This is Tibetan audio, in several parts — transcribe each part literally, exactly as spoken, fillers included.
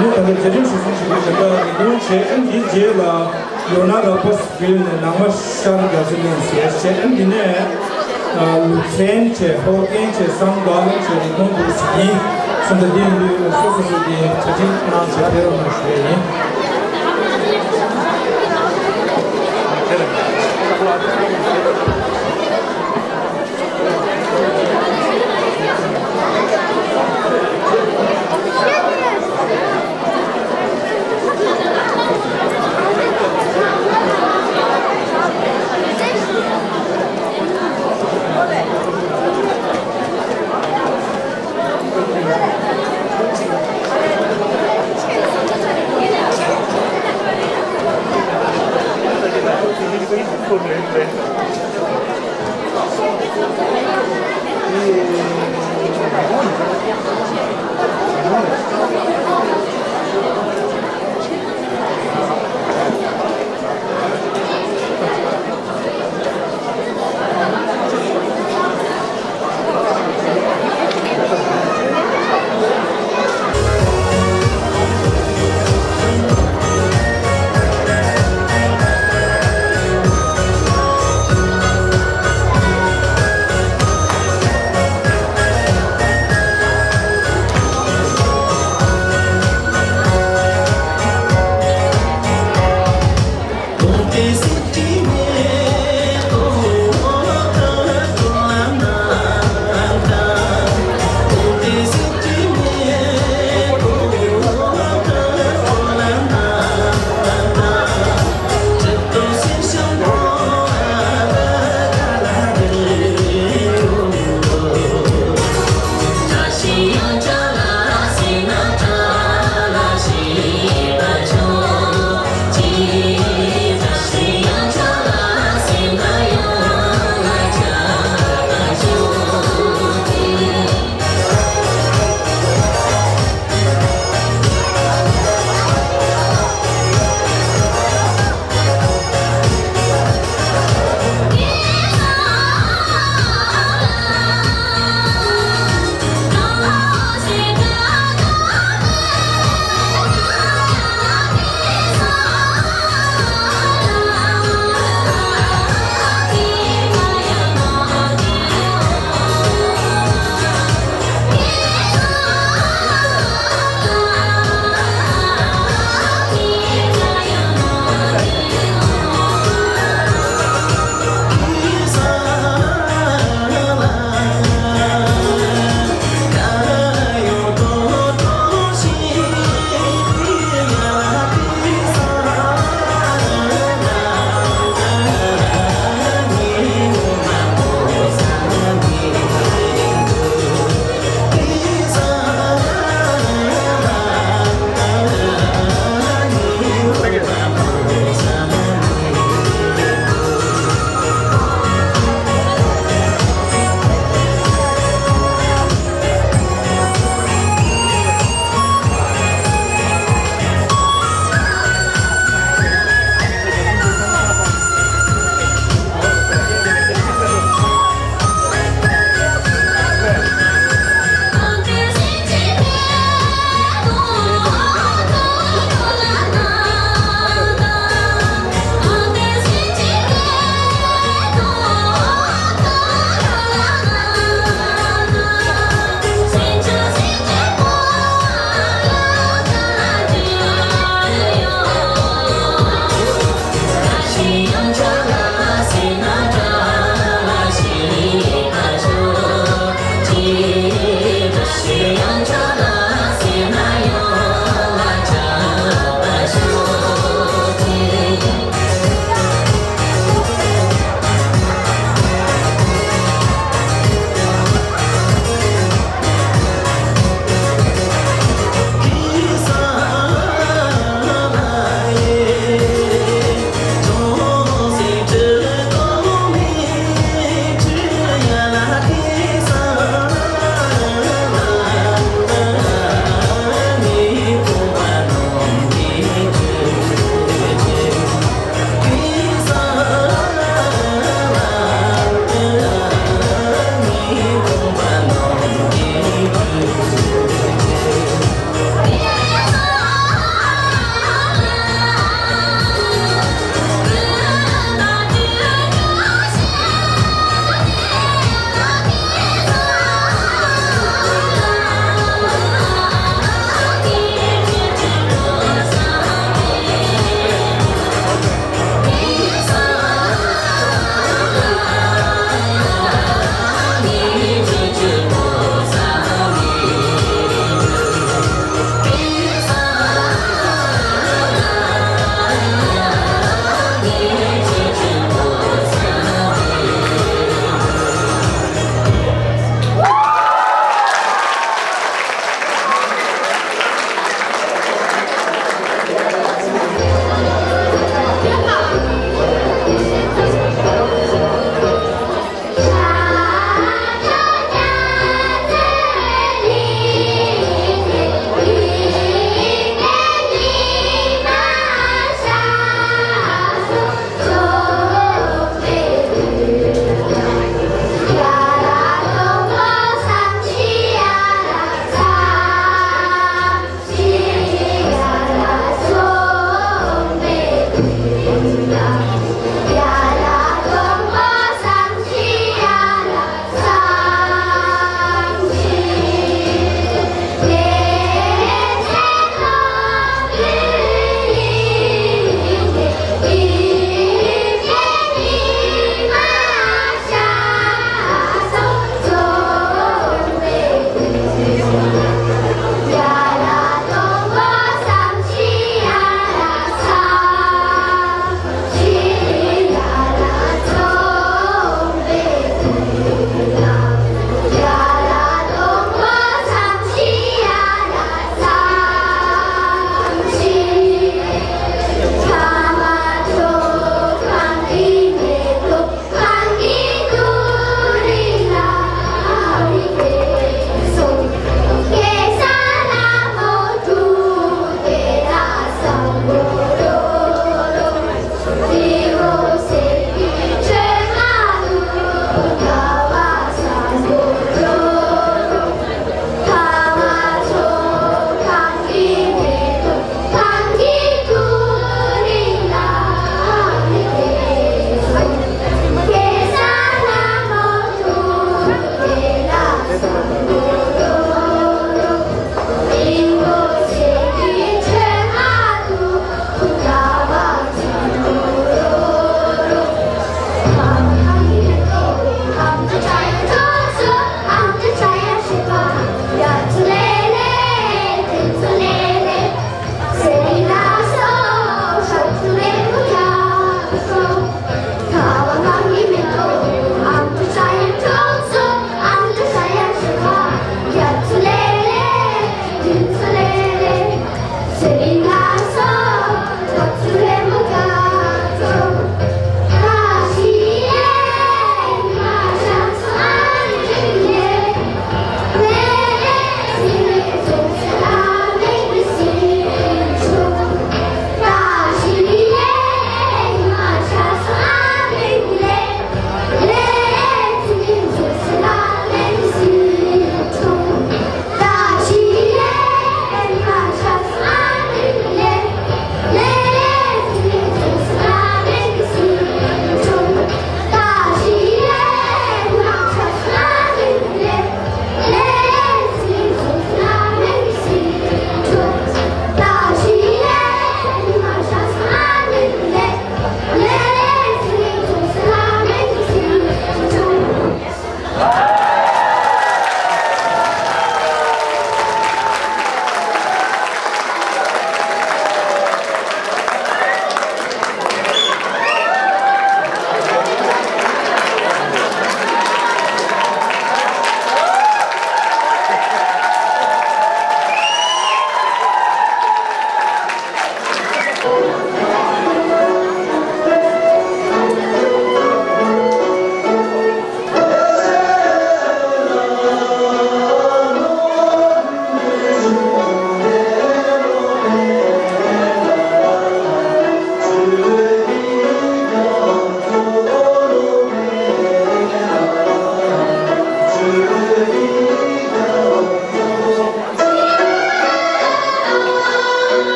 ད་ལྟ་མཛད་རིམ་ཞུ་གསུམ་ཞུ་རྒྱུ་དེ་འདྲ་ཉིན་གུང་བྱས། ཨ་ནི་དེའི་རྗེས་ལ་ལོ་ན་རབ་པ་བརྒྱུད་ནས་ནང་མ་ཤར་རྒྱ་མཚོ་གླིང་ཟེར་བྱས། ཨ་ནི་དེ་ནས་ལུགས་མཚན་བྱས། ཧོར་རྒན་བྱས། བསམ་ག་ལོང་བྱས། རིག་མཐོང་འདུག་ཟེར་ཡིན། སོང་ཙང་འདི་ཡིན་དུས་སོ་སོ་སོ་གི་གྲ་སྒྲིག་གནང་བྱས་ཕེབས་རོགས་གནང་ཞུ་ཡ་ཡིན།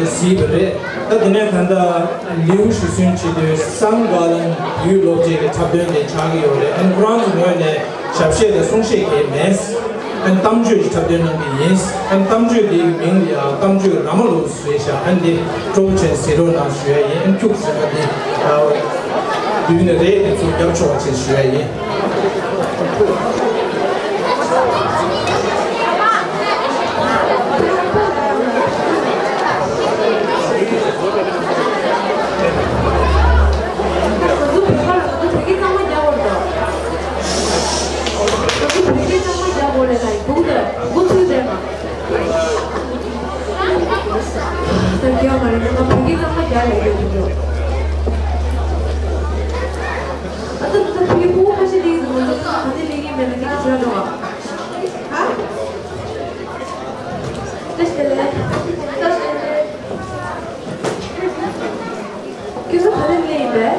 གཟིགས་པ་རེད། ད་དེ་ནས་ད་ལྟ་ལེའུ་ཞུ་སྲོལ་བྱེད་དུས་སང་ག་ལན་བོད་སློབ་གྲྭའི་གི་འཁྲབ་སྟོན་དེ་ཆགས་ཀྱི་ཡོད་རེད། ཨ་ནི་ཁོ་རང་གི་ངོས་ནས་ཞབས་གཞས་དང་གསུང་གཞས་གང་ཡང་མེད། ཨ་ནི་གཏམ་བརྗོད་ཀྱི་འཁྲབ་སྟོན་གནང་གི་ཡིན། ཨ་ནི་གཏམ་བརྗོད་དེའི་མིང་ལ་ཡང་གཏམ་བརྗོད་ར་མ་ལུག་རེད་ཤག་ཨ་ནི་དེ་སྤྲོ་པོ་བྱས་གཟིགས་རོགས་གནང་ཞུ་ཡ་ཡིན། ཨ་ནི་ཁྱུག་ཟེར་བ་དེ་བསྡུས་ནས་རེད་དེ་ཚུར་རྒྱབ་ཆོག་པ་བྱས་ཞུ་ཡ་ཡིན། ཁྱེད་ཚོ་ག་ནས་སླེབས་ཡིན་པས།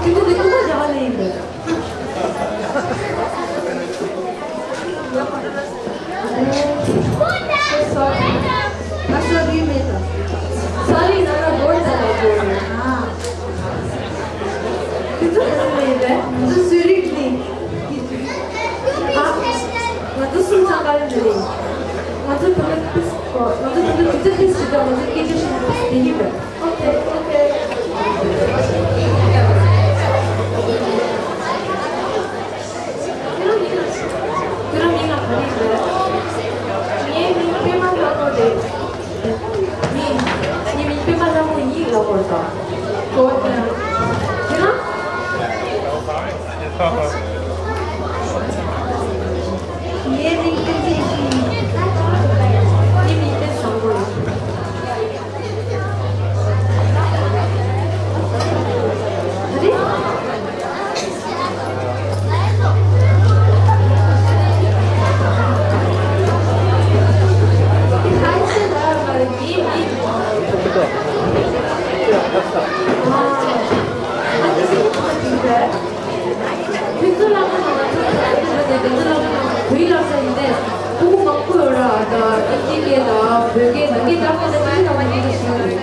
ཁྱེད་ཚོ་འདི་ཀུན་ཏུ་རྒྱ་གར་སླེབས་ཡིན་པས། ང་ཚོ་ལུས་མེད་དང་། ས་རིག་ན་ན་སྒོར་ཙམ་ལ་སྒོར་རེད། ཁྱེད་ཚོ་ག་ནས་སླེབས་ཡིན་པས། ང་ཚོ་སུད་རིག་ནས། ཨ། ང་ཚོ་གསུམ་ཚང་ག་རེ་འདི་རེད། ང་ཚོ་ད་ལྟ་ཕིས་ཁོ། ང་ཚོ་ད་ལྟ་དུས་ཚོད་ཕིས་བྱེད་དང་ང་ཚོ་སྐད་ཆ་བཤད་ན་ཕིས་བསྡད་ཀྱི་མེད། ཨོ་ཁེ། ཨོ་ཁེ། ཁྱོད་རང་མིང་ལ། ཁྱོད་རང་མིང་ལ་ག་རེ་ཡོད། ངའི་མིང་པད་མ་ལྷ་མོ་རེད། ངའི་མིང་པད་མ་ལྷ་མོ་ཡིན་ལབ་དགོས་རེད་ད། ཁྱོད་རང་། ངའི་མིང་བསྟན་འཛིན་ཡེ་ཤེས་ཡིན། ངའི་མིང་བསྟན་བཟང་པོ་ཡིན། ཨ་རེ། ཁྱེད་ཚོ་ལ་ཁ་ནང་ལ་ཚོགས་ཆུང་དེ་ཚོ་དེ་ཚོ་ལ་ཁ་ནང་བོད་ལ་ས་ཡིན་ཏེ། ཕྲུ་གུ་མང་པོ་ཡོད་ར། ད་ཨིན་ཇི་སྐད་དང་བོད་སྐད་ནང་སྐད་ད་ཁོ་ཚོ་ཚང་མ་ལ་ཡིན་ཞིག་རེད།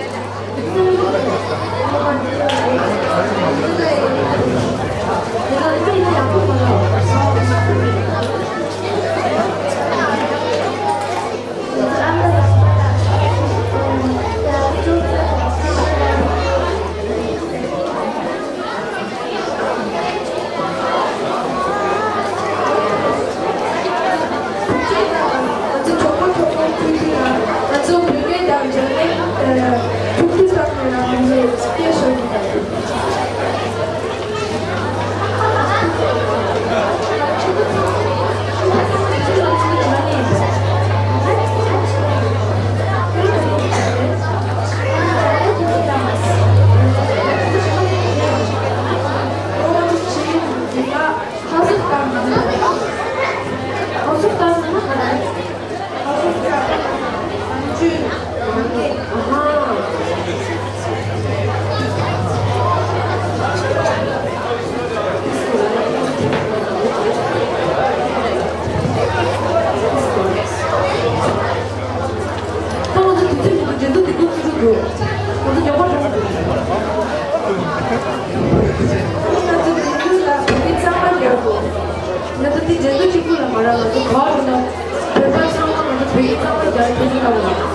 ང་ཚོ་གྲོགས་པོ་གྲོགས་མོ་ཕུལ་དུས་ལ་ང་ཚོ་བོད་སྐད་དང་འཇར་པན་ཐུག་ཐུག་ཟེར་ནས་ང་ཚོ་སྐད་ཤོར་གྱི་འདུག་ད་ང་ཚོ་དུས་ཚོད་མི་འདུག་འགྲན་བསྡུར་འདི་འགོ་ཚུགས་འགྲོ་འདུག་ང་ཚོ་མགྱོགས་པོ་འགྲོ་འདུག་ང་ཚོ་འགྲན་བསྡུར་ལ་བོད་སྐད་གཙང་མ་རྒྱག་དགོས། ང་ཚོ་འདི་འགྲན་བསྡུར་གཅིག་པུ་ལ་མ་རག་ང་ཚོ་ག་རུ་ན་བོད་པ་ཚང་མ་ང་ཚོ་བོད་སྐད་གཙང་མ་རྒྱག་ཐུབ་ཀྱི་འདུག་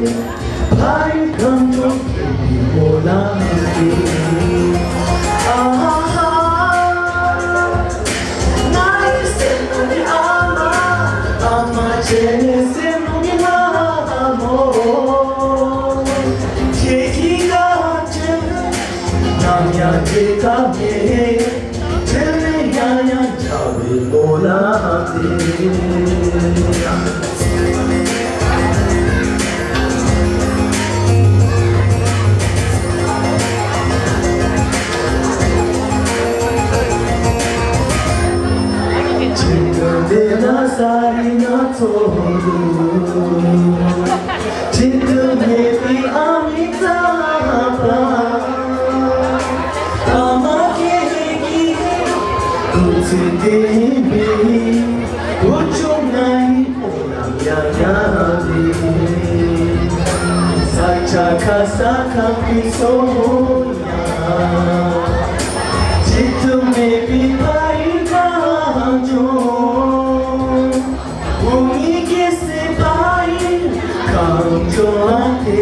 ཕ་ཡུལ་གངས་ལྗོངས་མཁས་པའི་སྨོན་ལམ་ཡིན། ཨ་ཧ་ཧ། ང་ཡི་སེམས་ནང་གི་ཨ་མ། ཨ་མ་བྱས་ནས་སེམས་ནང་གི་ལྷ་མོ། ཁྱེད་ཀྱི་བཀའ་དྲིན་ནམ་ཡང་བརྗེད་ཐབས་མེད། དེ་ནས་ཡང་ཡང་འདྲ་བའི་སྨོན་ལམ་དེ། ཆེད་དུ་བསྡད་ན་ས་རི་ན་ཚོགས་འདུ། ཁྲིད་དུ་མེད་པའི་ཨ་མའི་རྩ་བ། ཨ་མ་ཁྱེད་ཀྱི་སྐུ་ཚེ་བརྟན་པའི་བུ་ཆུང་ང་ཡི་སྨོན་ལམ་ཡང་ཡང་རེད། ས་ཆ་ཁ་ས་ཁམས་པའི་སོ་ཡང་། བརྗེད་དུ་མེད་པའི་ཕ་ཡུལ་གངས་ལྗོངས། བུ་མོའི་སྐྱེ་སའི་ཕ་ཡུལ་གངས་ལྗོངས་ལ་དེ།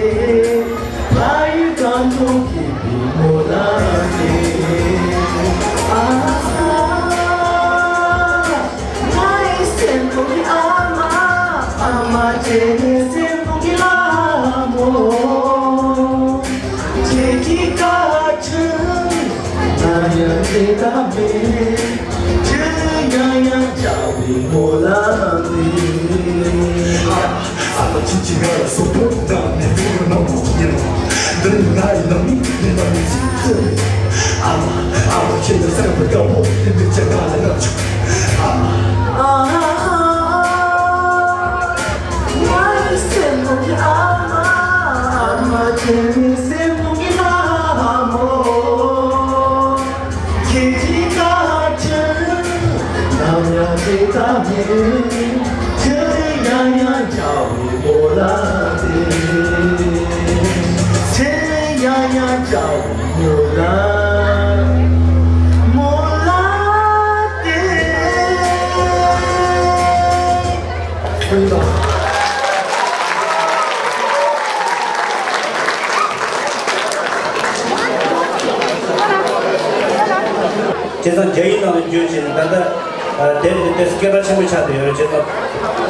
ཕ་ཡུལ་གངས་ལྗོངས་མཁས་པའི་སྨོན་ལམ་དེ། ཨ་ཧ། ང་ཡི་སེམས་ཁོང་གི་ཨ་མ། ཨ་མ་བྱས་ནས་སེམས་ཁོང་གི་ལྷ་མོ། ཁྱེད་ཀྱི་བཀའ་དྲིན་ནམ་ཡང་བརྗེད་ཐབས་མེད། ཁྱེད་ཡང་ཡང་འདྲ་བའི་སྨོན་ལམ་འདི། ཨ་མ་ཁྱེད་ཀྱི་ང་ལ་སོགས་པོ་དང་ནི་བོར་ནམ་ཡིན། འདི་ནི་ང་ཡི་ནང་མི་ཡིན་པ་ནི་ཚིག་ཐོས། ཨ་མ། ཨ་མ་ཁྱེད་ཀྱི་སེམས་པ་དགའ་པོ་ཡིན་པའི་ཆེད་ང་ལ་ང་ཆུང་། ཨ་མ། ཨ་ཧ་ཧ། ང་ཡི་སེམས་ནང་གི་ཨ་མ། ཨ་མ་བྱས་ནས་སེམས་ནང་གི་ལྷ་མོ། ཁྱེད་ཀྱི་བཀའ་དྲིན་ནམ་ཡང་བརྗེད་ཐབས་མེད། ཁྱེད་ཡང་ཡང་འདྲ་བའི་སྨོན་ལམ་དེ། ཁྱེད་ཡང་ཡང་འདྲ་བའི་སྨོན་ལམ། སྨོན་ལམ་དེ། བྱས་ཙང་རྒྱ་ཡིག་ནང་ལ་བསྒྱུར་བྱས་ནས་ད་ལྟ་དེབ་འདི་དེ་སྐད་གྲགས་ཆེན་པོ་ཆགས་བསྡད་ཡོད་རེད། བྱས་ཙང་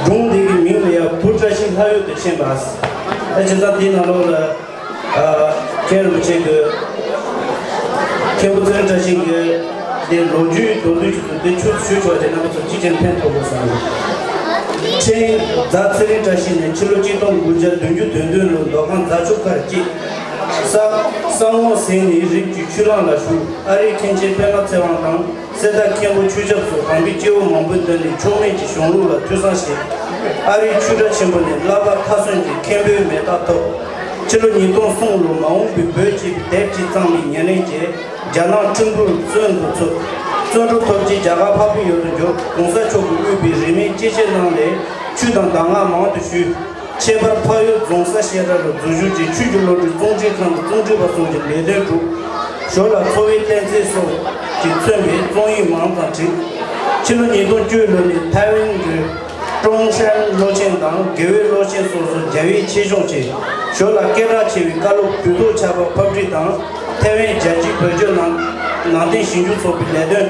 སྒྲུང་འདི་གི་མིང་ལ་ཡང་བུ་བཀྲ་ཤིས་ལྷ་ཡུལ་དུ་ཕྱིན་པ། ད་བྱས་ཙང་དེའི་ནང་ལོགས་ལ། ཨ། མཁན་རིན་པོ་ཆེ་གིས་མཁན་པོ་ཚེ་རིང་བཀྲ་ཤིས་ཀྱི་དེ་ལོ་རྒྱུས་མདོར་བསྡུས་ཤིག་ཏུ་འདི་ཆུ་ཞུ་ཆོག་ཅེས་རྣམ་པ་ཚོ་གཅིག་ཅན་ཕན་ཐོགས་དགོས་བསམ། ཕྲེང་རྫ་ཚེ་རིང་བཀྲ་ཤིས་ནི་ཕྱི་ལོ་གཅིག་སྟོང་དགུ་བརྒྱ་བདུན་ཅུ་དོན་བདུན་ལོར་མདོ་ཁམས་རྫ་ཆུ་ཁར་སྐྱེས། ས་ས་སྔོ་ཟེར་ནི་རིགས་ཀྱི་ཆུ་ལམ་ལ་ཞུགས། ཨ་རིའི་མཁན་ཆེན་པད་མ་ཚེ་དབང་དང་། གསེར་རྟ་མཁན་པོ་ཆོས་ཆབ་སོགས་དམ་པའི་སྐྱེ་བོ་མང་པོའི་མདུན་ནས་མཆོག་དམན་གྱི་གཞུང་ལུགས་ལ་ཐོས་བསམ་བྱས། ཨ་རིའི་ཆོས་གྲྭ་ཆེན་པོ་ནས་བསླབ་པ་མཐར་སོན་གྱིས་མཁན་པོའི་མེ་སྟག་ཐོབ། ཕྱི་ལོ་ཉིས་སྟོང་གསུམ་ལོར་མ་འོངས་པའི་བོད་ཅེས་པའི་དེབ་ཅིག་བརྩམས་པའི་ཉེར་ལེན་གྱིས་རྒྱ་ནག་ཁྲིན་ཏུར་བཙོན་དུ་ཚུད། བཙོན་གྲོལ་ཐོབ་རྗེས་རྒྱ་གར་འཕགས་པའི་ཡུལ་དུ་འབྱོར། གོང་ས་མཆོག་གིས་དབུས་པའི་རིས་མེད་སྐྱེས་ཆེན་རྣམས་ལས་ཆོས་དང་གདམས་ངག་མང་དུ་ཞུས། ཁྱད་པར་འཕགས་ཡུལ་རྫོང་ས་བཤད་གྲྭ་ལ་འཛུལ་ཞུགས་ཀྱིས་ཆོས་ཀྱི་བློ་གྲོས་རྩོམ་སྒྲིག་ཁང་གི་རྩོམ་སྒྲིག་པ་སོགས་ཀྱི་ལས་དོན་བསྒྲུབས། ཞོར་ལ་འཚོ་བའི་གཏན་ཚིགས་སོགས་ཀྱིས་མཚོན་པའི་རྩོམ་ཡིག་མང་ཙམ་བྲིས། ཕྱི་ལོ་ཉིས་སྟོང་བཅུ་ལོ་ནས་ཐའེ་ཝན་གྱི་ཀྲོང་ཧྲན་སློབ་ཆེན་དང་དགེ་འོས་སློབ་ཆེན་སོགས་སུ་རྒྱ་བོད་ཆེད་སྦྱོང་བྱས། ཞོར་ལ་སྐད་གྲགས་ཆེ་བའི་བཀའ་སློབ་དུས་ཐོག་ཆར་པ་ཕབ་སྒྲིག་དང་ཐའེ་ཝན་རྒྱལ་སྤྱིའི་བོད་བརྒྱུད་ནང་ནང་བསྟན་ཞིབ་འཇུག་ཚོགས་པའི་ལས་དོན།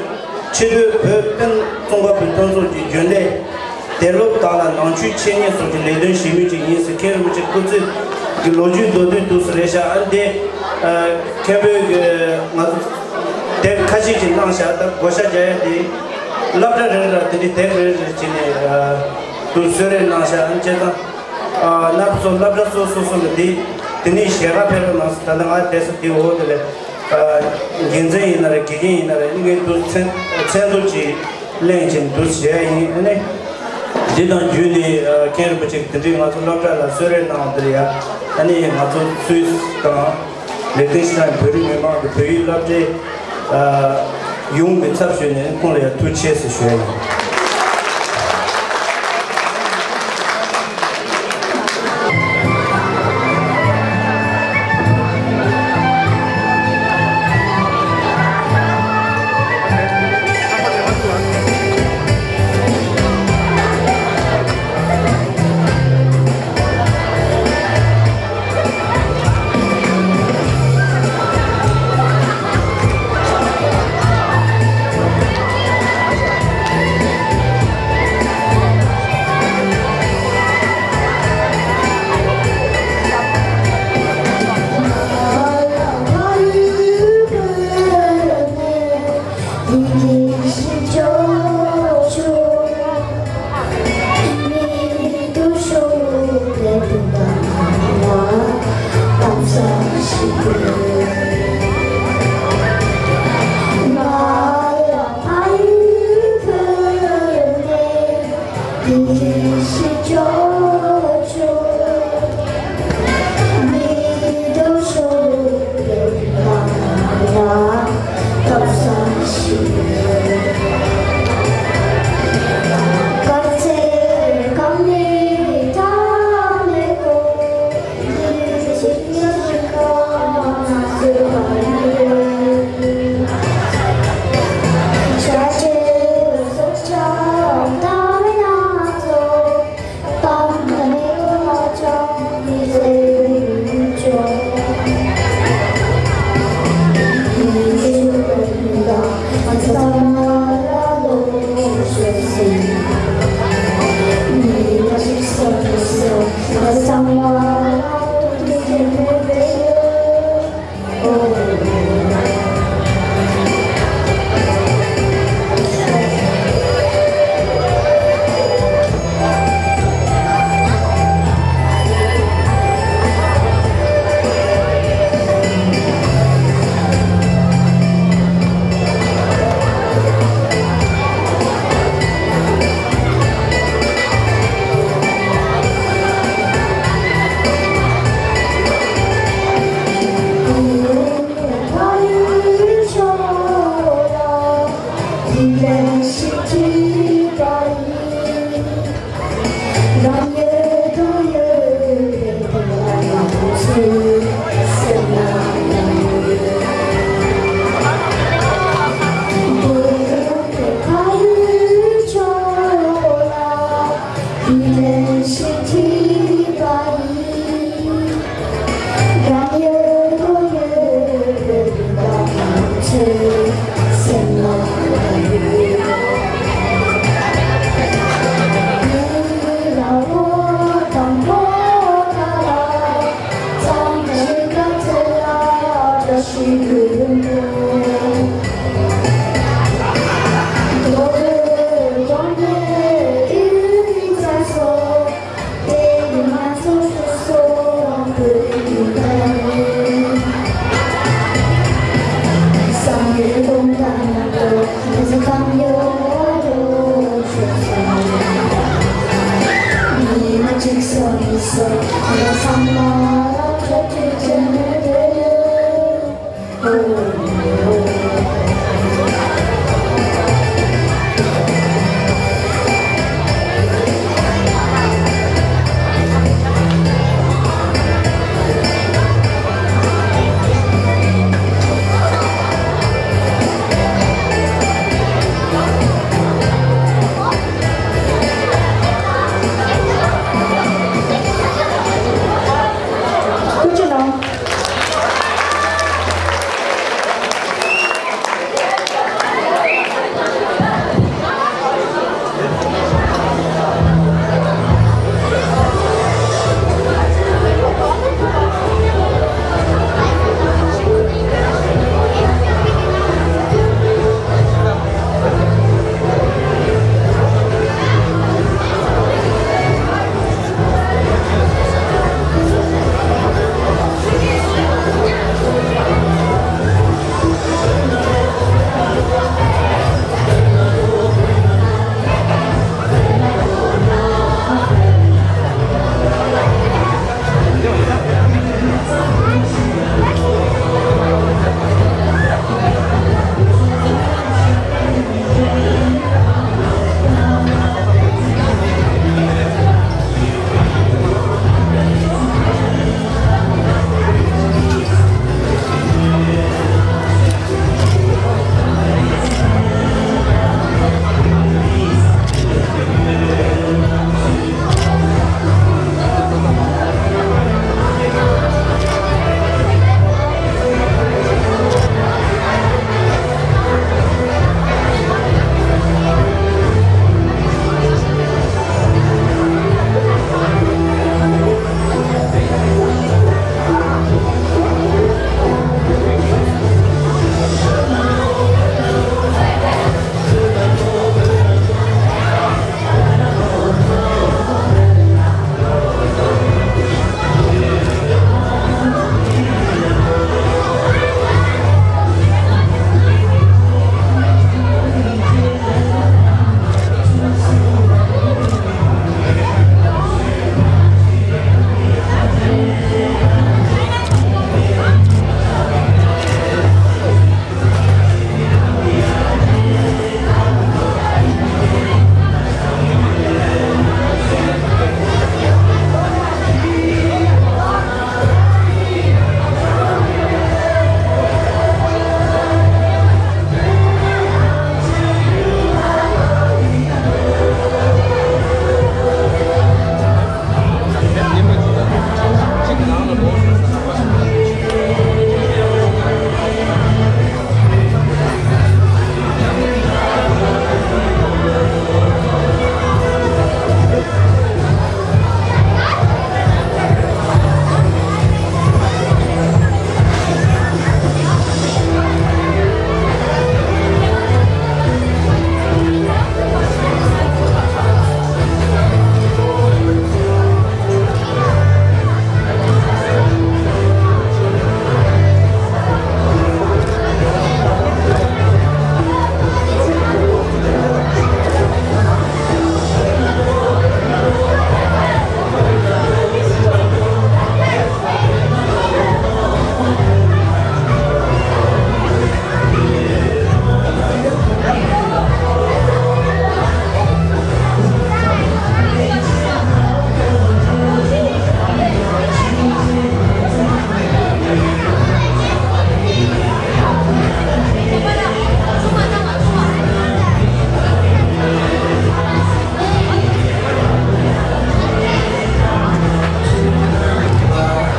ཕྱི་སྡོད་བོད་དཔོན་ཙོང་ཁ་པའི་མཐུན་ཚོགས་ཀྱི་རྒྱུན་ལས། དེབ་སློབ་དག་ལ་ནང་ཆོས་འཆད་ཉན་སོགས་ཀྱི་ལས་དོན་བྱེད་མུས་ཅིག་ཡིན་ཟེར། མཁན་རིན་པོ་ཆེ་སྐུ་ཚེ་གི་ལོ་རྒྱུས་མདོར་བསྡུས་འདུག་སེ་རེད་ཤག་ཨ་འདི་ཨ་མཁན་པོས་ཀྱི་ང་ཚོ་དེབ་ཁ་ཤས་ཅིག་གནང་ཤག་ད་བགོ་བཤའ་རྒྱག་ཡ་དེ་སློབ་གྲྭ་རེ་རེ་ལ་དེ་འདྲའི་དེབ་རེ་རེ་བྱས་ནས་ཨ་འདུག་གསོལ་རས་གནང་ཤག་ཨ་བྱས་ཙང་ཨ་རྣམ་པ་ཚོ་སློབ་གྲྭ་སོ་སོ་སོ་ལ་དེ་དེ་ནས་ཞལ་ཁ་ཕེབས་རོགས་གནང་ཟེར། ད་ལྟ་ང་བསྡད་ས་དེ་འོག་དེ་ལས། འགན་འཛིན་ཡིན་ན་རེད། དགེ་རྒན་ཡིན་ན་རེད། ངས་འདུག་མཚན་མཚན་ཐོ་ཅིག་ལེན་བྱས་འདུག་བྱས་ཡིན། ཨ་ནི་འདི་དང་བརྒྱུད་ནས་མཁན་རིན་པོ་ཆེ་གིས་དེ་འདྲའི་ང་ཚོ་སློབ་གྲྭ་ལ་གསོལ་རས་གནང་བ་དེར་ཡ། ཨ་ནི་ང་ཚོ་སུད་སི་དང་ལིག་ཏེན་ཤི་ཏན་བོད་རིགས་མི་མང་གི་བོད་ཡིག་སློབ་གྲྭའི་ཡོངས་ཀྱི་ཚབ་ཞུས་ནས་ཁོང་ལ་ཡ་ཐུགས་རྗེ་ཆེ་ཞུ་ཡ་ཡིན།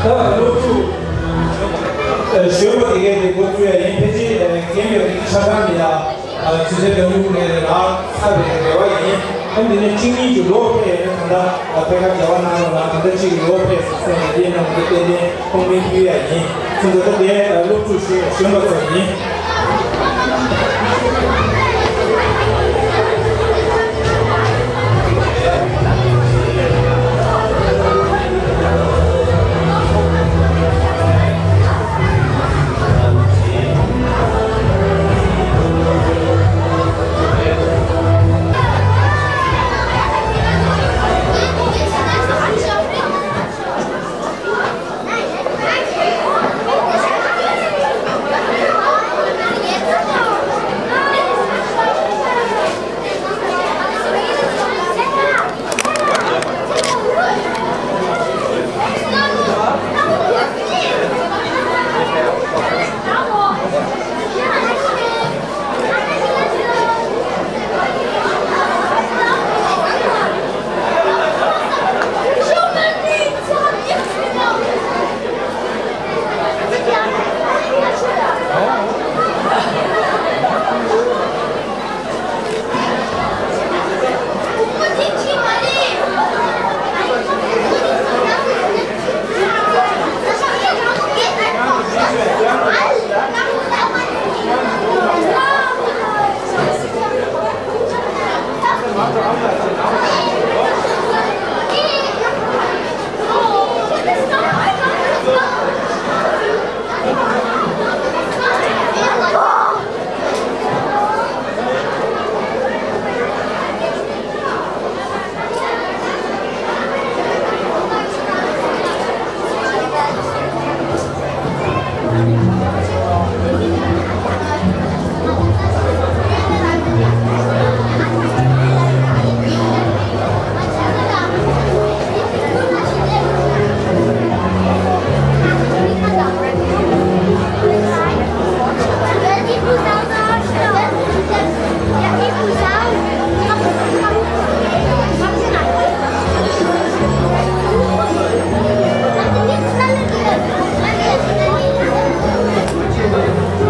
ད་སློབ་ཕྲུག་གཞོན་པ་དེ་གའི་དེ་འགོ་བཙུགས་ཡ་ཡིན། ཕལ་ཆེར་རྒན་ཡོལ་གྱི་ཆ་ཚང་གི་ཡ་ཆུ་ཚོད་བདུན་ཅུ་ནས་རག་ཚར་བའི་རེ་བ་ཡིན། ཨ་འདི་ནས་གཅིག་གཉིས་ཀྱི་ལོ་ཕེབས་ཡོད་ན་ད་ལྟ་ཕེབས་ཁ་རྒྱལ་བ་གནང་རོགས་གནང་། ད་ལྟ་གཅིག་གི་ལོ་ཕེབས་སོང་ནས་དེའི་ནང་དུ་ཏན་ཏན་ཁོང་མི་ཕུལ་ཡ་ཡིན། ཚུན་ད་ལྟ་དེ་སློབ་ཕྲུག་གཞོན་པ་ཚོ་ཡིན།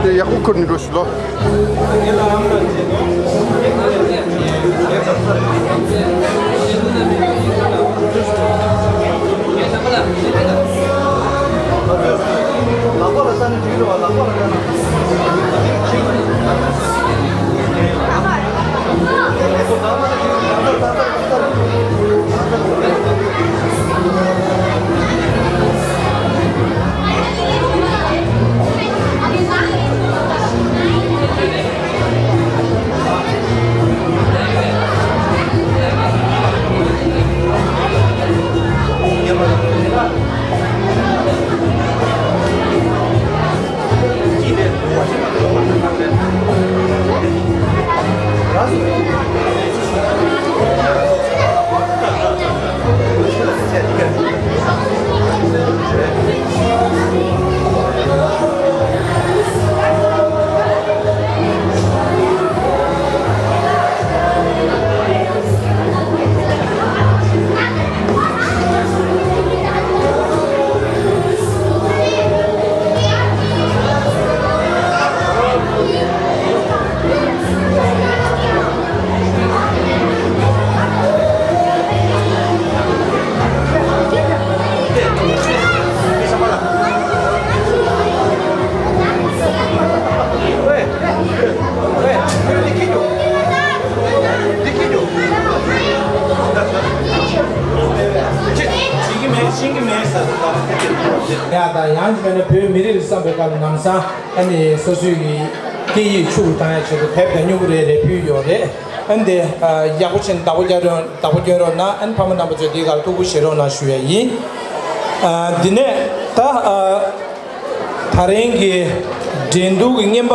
དེ་ཡག་པོ་ཁུར་ནས་འགྲོ་ཤི་ལོ། ཡ་ད་ཡང་ཅི་མེད་ན་བོད་མི་རིགས་ལ་བསམ་པའི་སྐབས་ལ་ནམ་སང་ཨ་ནི་སོ་སོའི་གི་སྐད་ཡིག་ཕྱུག་པོ་བཏང་ཡ་ཆེད་དུ་དེབ་དང་སྨྱུ་གུ་རེ་རེ་ཕུལ་ཡོད་རེད། ཨ་ནི་དེ་ཡག་པོ་བྱས་ནས་བདག་པོ་རྒྱག་རོགས། བདག་པོ་སྐྱོན་རོགས་གནང་། ཨ་ནི་ཕ་མ་རྣམ་པ་ཚོས་དེའི་སྒང་ལ་ཐུགས་ཁུར་བཞེས་རོགས་གནང་ཞུ་ཡ་ཡིན། ཨ་འདི་ནས་ད་ཨ་ད་རིང་གི་འགྲན་བསྡུར་གྱི་རྔན་པ་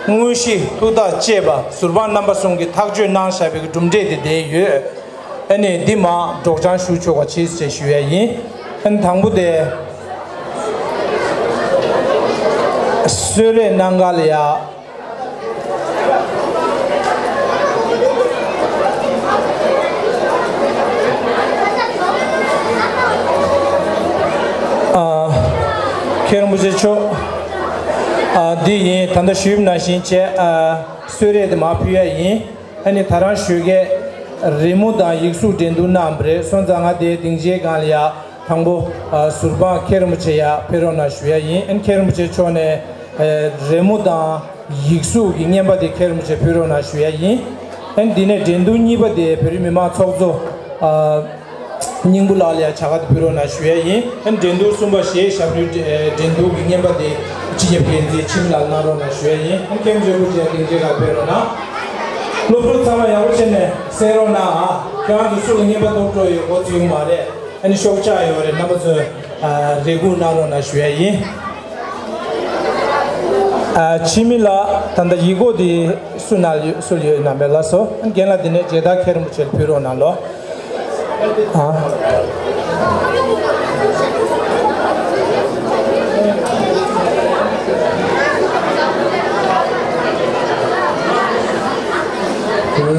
དངོས་གཞི་ཐུགས་ཐག་བཅད་པ་ཟུར་དཔང་རྣམ་པ་གསུམ་གྱིས་ཐག་གཅོད་གནང་བཞག་པའི་གི་གྲུབ་འབྲས་དེ་བསྡད་ཡོད། ཨ་ནི་འདི་མར་སྒྲོག་སྦྱང་ཞུ་ཆོག་པ་གྱིས་ཞེས་ཞུ་ཡ་ཡིན། ཨ་ནི་དང་པོ་དེ་གསོལ་རས་གནང་ག་ལ་ཡ། ཨ་ མཁན་རིན་པོ་ཆེ་མཆོག་ཨ། འདི་ཡིན། ད་ལྟ་ཞུས་པ་ནང་བཞིན་བྱས། ཨ། གསོལ་རས་དེ་མར་ཕུལ་ཡ་ཡིན། ཨ་ནི་ད་རང་ཞོགས་ཀས་རི་མོ་དང་ཡིག་གཟུགས་འགྲན་བསྡུར་གནང་བ་རེད། སོང་ཙང་ང་དེ་སྡིངས་ཆའི་སྒང་ལ་ཡ་དང་པོ། ཨ། ཟུར་དཔང་མཁན་རིན་པོ་ཆེ་ཡ་ཕེབས་རོགས་གནང་ཞུ་ཡ་ཡིན། ཨ་ནི་མཁན་རིན་པོ་ཆེ་མཆོག་ནས། ཨ། རི་མོ་དང་ཡིག་གཟུགས་ཀྱི་རྔན་པ་དེ་མཁན་རིན་པོ་ཆེ་ཕུལ་རོགས་གནང་ཞུ་ཡ་ཡིན། ཨ་ནི་འདི་ནས་འགྲན་བསྡུར་གཉིས་པ་དེ་བོད་རིགས་མི་མང་ཚོགས་གཙོ། ཨ། སྙིང་པོ་ལགས་ལ་ཡ་བྱ་དགའ་དེ་ཕུལ་རོགས་གནང་ཞུ་ཡ་ཡིན། ཨ་ནི་འགྲན་བསྡུར་གསུམ་པ་གཞས་ཞབས་བྲོའི་འགྲན་བསྡུར་གྱི་རྔན་པ་དེ་སྤྱི་ཁྱབ་འགན་འཛིན་འཆི་མེད་ལགས་གནང་རོགས་གནང་ཞུ་ཡ་ཡིན། ཨ་ནི་མཁན་ཆེན་པོ་མཇལ་སྡིངས་ཆའི་སྒང་ཕེབས་རོགས་གནང་། སློབ་ཕྲུག་ཚང་མ་ཡག་པོ་བྱས་ནས་གསན་རོགས་གནང་ཨ། ཁྱེད་རང་ཚོ་སུ་ལ་རྔན་པ་ཐོབ་འགྲོ་ཡོད་མགོ་ཚོས་མ་རེད། ཨ་ནི་ཤོག་ཆག་ཡོད་རེད། རྣམ་པ་ཚོས། ཨ། རེ་སྒུག་གནང་རོགས་གནང་ཞུ་ཡ་ཡིན། ཨ། འཆི་མེད་ལགས། ད་ལྟ་ཡིག་སྐོགས་འདི་སུ་ན་ཡོད། སུ་ལ་ཡོད་ན་མེད་ལགས་སོ། རྒན་ལགས་འདི་ནས་མཇལ་དར་མཁན་རིན་པོ་ཆེ་ལ་ཕུལ་རོགས་གནང་ལོ། ཨ།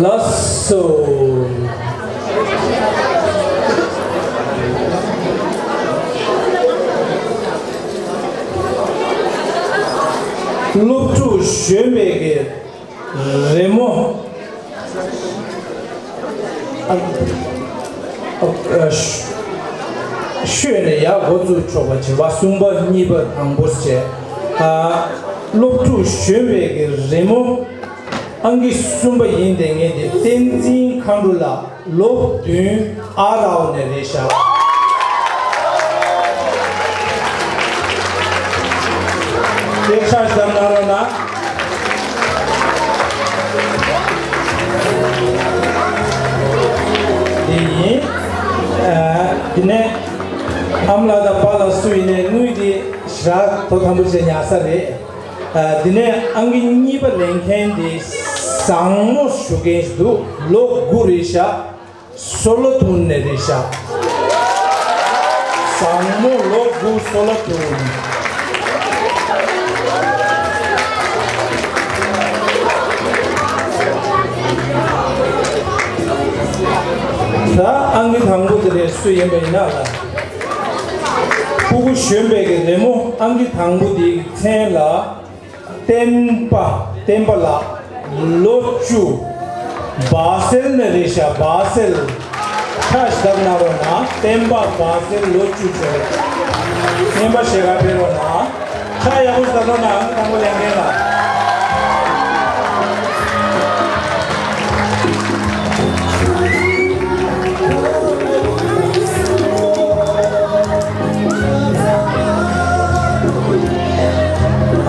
ལགས་སོ། སློབ་ཕྲུག་གཞོན་པའི་གི་རི་མོ། ཨ། ཨ། ཤོད་ནས་ཡར་འགོ་བཙུགས་ཆོག་པ་བྱེད་པ། གསུམ་པ་གཉིས་པ་དང་པོ་བྱས། ཨ། སློབ་ཕྲུག་གཞོན་པའི་གི་རི་མོ། ཨང་ཀི་གསུམ་པ་ཡིན་བསྡད་མཁན་དེ་བསྟན་འཛིན་མཁའ་འགྲོ་ལགས། ལོ་བདུན། ཨ་རའོ་ནས་རེད་ཤག་དེ་ཕྱག་བརྡབ་གནང་རོགས་གནང་། དེ་ཡིན། ཨ། དེ་ནས་ཨ་མ་ལགས་དང་པཱ་ལགས་སུ་ཡིན་ནའི་དངུལ་དེ་ཞེ་དྲག་དོ་དམ་པོ་བྱས་ཉར་ས་རེད། ཨ། དེ་ནས་ཨང་ཀི་གཉིས་པ་ལེན་མཁན་དེ་བཟང་མོ་ཞུ་མཁན་ཞིག་འདུག་ལོ་དགུ་རེད་ཤག་སོ་ལོ་ཐུན་ནས་རེད་ཤག་བཟང་མོ་ལོ་དགུ་སོ་ལོ་ཐུན། ད་ཨང་ཀི་དང་པོ་དེ་རེད། སུ་ཡིན་པ་ཡིན་ན་ལ། ཕྲུ་གུ་གཞོན་པའི་གི་རི་མོ་ཨང་ཀི་དང་པོ་དེའི་མཚན་ལ། བསྟན་པ། བསྟན་པ་ལགས། ལོ་བཅུ། སྦ་སེལ་ནས་རེད་ཤག་སྦ་སེལ། ཕྱག་བརྡབ་གནང་རོགས་གནང་། བསྟན་པ་སྦ་སེལ་ལོ་བཅུ་བྱས། རྔན་པ་ཞལ་དཀར་སྤྲད་རོགས་གནང་། ཕྱག་ཡག་པོ་བརྡབ་རོགས་གནང་། དང་པོ་ལས་འགན་ལ།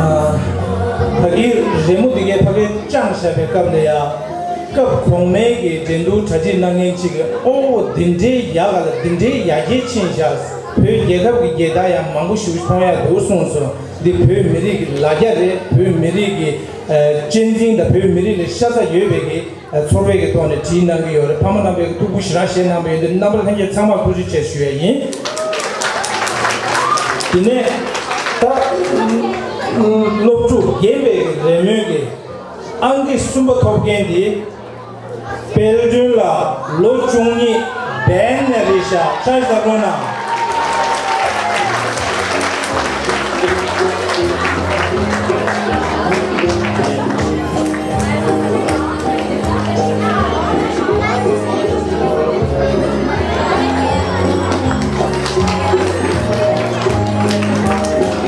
ཨ། ཕ་གིའི་རི་མོ་འདི་གའི་ཕ་གིར་དཔྱངས་བཞག་པའི་སྐབས་ལ་ཡ། སྐབས་གོང་མའི་གི་འགྲན་བསྡུར་གྲ་སྒྲིག་གནང་མཁན་ཅིག་གིས། ཨོ། འདི་འདྲའི་ཡག་ག་ལ། འདི་འདྲའི་ཡར་རྒྱས་ཕྱིན་བཞག་བོད་རྒྱལ་ཁབ་ཀྱི་རྒྱལ་དར་ཡང་མང་པོ་ཞེ་པོ་ཅིག་མཐོང་ཡག་འདུག་གསུངས་སོང་། འདི་བོད་མི་རིགས་ཀྱི་ལ་རྒྱ་རེད། བོད་མི་རིགས་ཀྱི། ཨ། གཅེས་འཛིན་དང་བོད་མི་རིགས་ལ་ཤ་ཚ་ཡོད་པའི་གི། ཨ། ཚོར་བའི་གི་ཐོག་ནས་བྲིས་གནང་གི་ཡོད་རེད། ཕ་མ་རྣམ་པས་ཐུགས་ཁུར་ཞེ་དྲག་བཞེས་གནང་བ་ཡིན་དུས། རྣམ་པ་ལྷན་རྒྱས་ཚང་མར་ཐུགས་རྗེ་ཆེ་ཞུ་ཡ་ཡིན། དེ་ནས་ད་སློབ་ཕྲུག་རྒན་པའི་གི་རི་མོའི་གི་ཨང་ཀི་གསུམ་པ་ཐོབ་མཁན་དེ། དཔལ་སྒྲོན་ལགས། ལོ་བཅུ་གཉིས། སྦན་ནས་རེད་ཤག་ཕྱག་བརྡབ་རོགས་གནང་།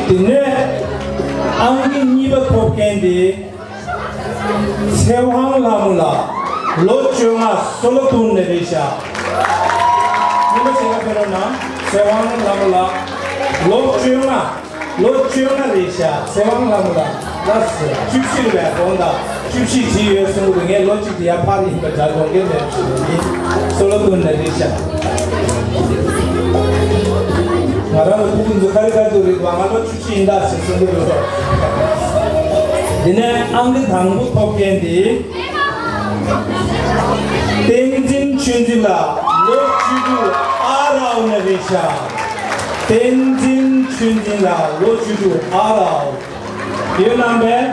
དེ་ནས་ཨང་ཀི་གཉིས་པ་ཐོབ་མཁན་དེ། ཚེ་དབང་ལྷ་མོ་ལགས། ལོ་བཅོ་ལྔ། སོ་ལོ་ཐུན་ནས་རེད་ཤག་རྔན་པ་ཞལ་དཀར་སྤྲད་རོགས་གནང་། ཚེ་དབང་ལྷ་མོ་ལགས། ལོ་བཅོ་ལྔ། ལོ་བཅོ་ལྔ་རེད་ཤག་ཚེ་དབང་ལྷ་མོ་ལགས། ལགས་སོ། བཅུ་བཞི་རེད་པས། དགོངས་དག་བཅུ་བཞི་བྲིས་ཡོད་གསུང་གི་འདུག་ངས་ལོ་གཅིག་དེ་ཡར་ཕར་ཡིན་པ་འདྲ་དགོངས་འགལ་མེད་པ་ཞིག་ཡིན། སོ་ལོ་ཐུན་ནས་རེད་ཤག་ང་རང་ལ་ཕྲུ་གུ་འདུག་ཁ་རི་ཁ་ཐུག་རེད་པ། ང་ལོ་བཅུ་བཞི་ཡིན་ད་ཟེར་གསུང་གི་འདུག་སོ། དེ་ནས་ཨང་ཀི་དང་པོ་ཐོབ་མཁན་དེ། བསྟན་འཛིན་ཆོས་འཛིན་ལགས། ལོ་བཅུ་དྲུག་ཨ་རའོ་ནས་རེད་ཤག་བསྟན་འཛིན་ཆོས་འཛིན་ལགས། ལོ་བཅུ་དྲུག་ཨ་རའོ། ཡོད་ནམ་པས།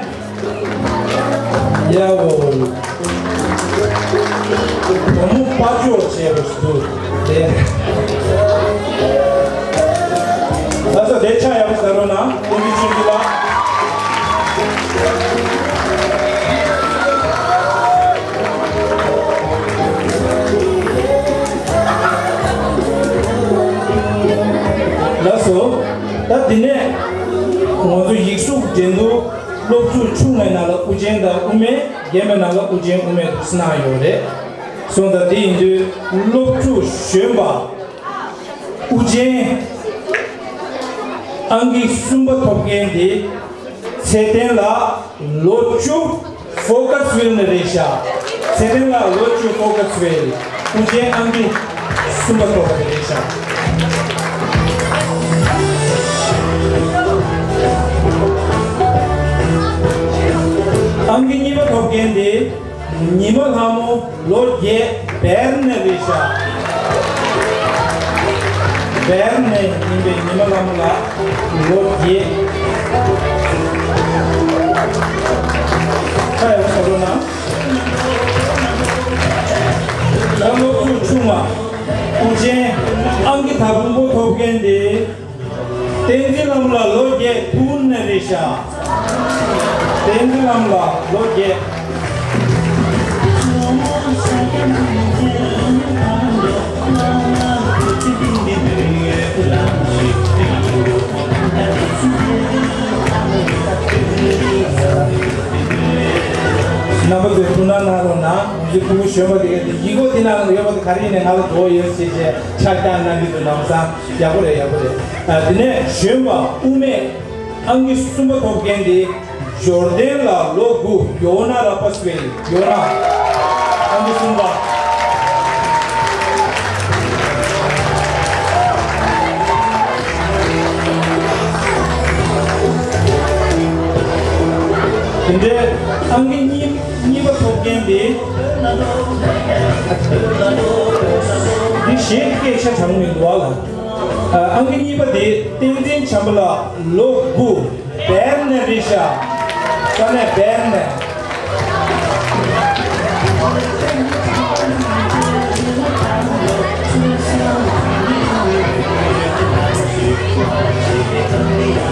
ཡ་ཧོ། བུ་མོ་དཔའ་ཅོག་བྱས་པ་ཞིག་འདུག་དེ། ད་ཚོ་དེ་ཆ་ཡག་པོ་ཟེར་རོགས་གནང་། སོ། ད་དེ་ནས་ང་ཚོ་ཡིག་གཟུགས་འགྲན་བསྡུར་སློབ་ཕྲུག་ཆུང་བའི་ནང་ལ་དབུ་ཅན་དང་དབུ་མེད། རྒན་པའི་ནང་ལ་དབུ་ཅན་དབུ་མེད་དུ་གནང་ཡོད་རེད། སོང་ཙང་དེ་ཡིན་དུས་སློབ་ཕྲུག་གཞོན་པ་དབུ་ཅན་ཨང་ཀི་གསུམ་པ་ཐོབ་མཁན་དེ་ཚེ་བརྟན་ལགས་ལོ་བཅུ། ཧྥོ་ཀ་སི་ཝིལ་ནས་རེད་ཤག་ཚེ་བརྟན་ལགས་ལོ་བཅུ། ཧྥོ་ཀ་སི་ཝིལ། དབུ་ཅན་ཨང་ཀི་གསུམ་པ་ཐོབ་པ་རེད་ཤག་ཨང་ཀི་གཉིས་པ་ཐོབ་མཁན་དེ་ཉི་མ་ལྷ་མོ་ལོ་བརྒྱད། སྦེར་ནས་རེད་ཤག་སྦེར་ནས་ཡིན་པའི་ཉི་མ་ལྷ་མོ་ལགས་ལོ་བརྒྱད། ཁ་ཡར་ཕྱོགས་རོགས་གནང་། ད་སློབ་ཕྲུག་ཆུང་བ་དབུ་ཅན་ཨང་ཀི་ད་དང་པོ་ཐོབ་མཁན་དེ། བསྟན་འཛིན་ལྷ་མོ་ལགས་ལོ་བརྒྱད། ཐུ་བོ་ནས་རེད་ཤག་བསྟན་འཛིན་ལྷ་མོ་ལགས་ལོ་བརྒྱད། རྣམ་པ་ཚོས་ཐུགས་སྣང་གནང་རོགས་གནང་། ང་ཚོའི་ཕྲུ་གུ་གཞོན་པ་དེ་ག་དེ་ཡིག་མགོ་དེ་ནང་ལ་ཡོད་པ་དེ་ག་རེ་ཡིན་ནའི་ང་ལ་འགྲོ་ཡོད་ཟེར་བྱས་ཆ་རྐྱང་གནང་གི་འདུག་ལམ་སང་། ཡག་པོ་རེད། ཡག་པོ་རེད། ཨ། དེ་ནས་གཞོན་པ་དབུ་མེད་ཨང་ཀི་གསུམ་པ་ཐོབ་མཁན་དེ་ཇོར་ཌན་ལ་ལོ་དགུ། ཡོ་ན་ར་པ་སི་ཝེལ། ཡོ་ན་ཨང་ཀི་གསུམ་པ། དེ་འདྲའི་ཨང་ཀི་གཉིས་གཉིས་པ་ཐོབ་མཁན་དེ། འདི་གཞས་སྐད་ཆ་དྲང་མི་འདུག་ཨ་ལ། ཨང་ཀི་གཉིས་པ་དེ་བསྟན་འཛིན་བྱམས་པ་ལགས་ལོ་དགུ། སྦེར་ནས་རེད་ཤག་ས་གནས་སྦེར་ནས།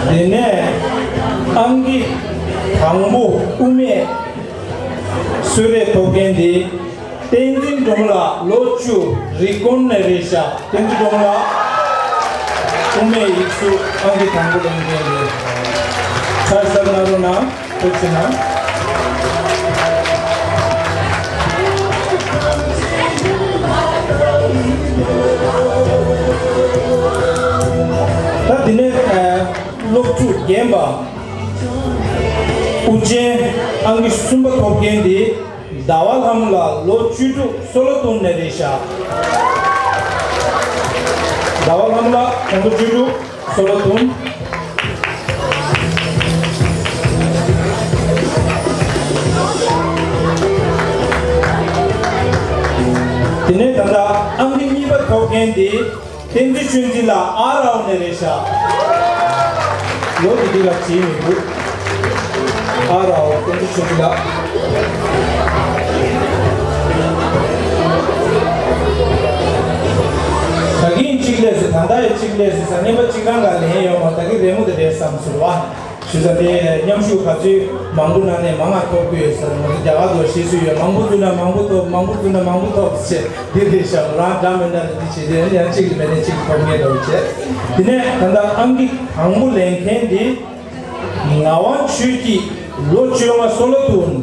དེ་ནས་ཨང་ཀི་དང་པོ་དབུ་མེད་གསོལ་རས་ཐོབ་མཁན་དེ། བསྟན་འཛིན་སྒྲོལ་མ་ལགས་ལོ་བཅུ། རི་ཀོན་ནས་རེད་ཤག་བསྟན་འཛིན་སྒྲོལ་མ་ལགས་དབུ་མེད་ཡིག་གཟུགས་ཨང་ཀི་དང་པོ་ལེན་མཁན་རེད། ཁ་གསལ་གནང་རོགས་གནང་། ཐུགས་རྗེ་གནང་། ད་དེ་ནས་ཨ་སློབ་ཕྲུག་རྒན་པ་དབུ་ཅན་ཨང་ཀི་གསུམ་པ་ཐོབ་མཁན་དེ། ཟླ་བ་ལྷ་མོ་ལགས་ལོ་བཅུ་དྲུག་སོ་ལོ་ཏུན་ནས་རེད་ཤག་ཟླ་བ་ལྷ་མོ་ལགས་དང་པོ་བཅུ་དྲུག་སོ་ལོ་ཏུན། དེ་ནས་ད་ལྟ་ཨང་ཀི་གཉིས་པ་ཐོབ་མཁན་དེ། བསྟན་འཛིན་ཆོས་འཛིན་ལགས་ཨ་རའོ་ནས་རེད་ཤག་ལོ་དེ་དུས་ལ་བྱིས་མི་འདུག་ཨ་རའོ། བསྟན་འཛིན་ཆོས་འཛིན་ལགས། ད་གིན་གཅིག་སླེབས་ཟེར། ད་ལྟ་ཡང་གཅིག་སླེབས་ཟེར། ས་གནས་པ་གཅིག་རང་ག་ལེན་ཡོད་མ། ད་གིན་རི་མོ་དེ་རེད་བསམ་ཟེར་བ། ཞུ་ས་དེ་མཉམ་ཞུགས་ག་ཚོད་མང་པོ་གནང་ནས་མང་ང་ཐོབ་ཀྱི་ཡོད་ཟེར། ང་ཚོ་རྒྱ་གར་དུ་བཤད་སྲོལ་ཡོད། མང་པོ་བཙུགས་ན་མང་པོ་ཐོབ། མང་པོ་བཙུགས་ན་མང་པོ་ཐོབ་ཟེར། འདི་རེད་ཤག་རང་འདྲ་མི་འདྲ་ལ་འདི་བྱེད་དེ་ཡང་གཅིག་ལ་མེད་ན་གཅིག་ཐོབ་ངེས་འདྲ་བོ་བྱས། དེ་ནས་ད་ལྟ་ཨང་ཀི་དང་པོ་ལེན་མཁན་འདི་ངག་དབང་ཆོས་སྐྱིད་ལོ་བཅོ་ལྔ་སོ་ལོ་ཏུན།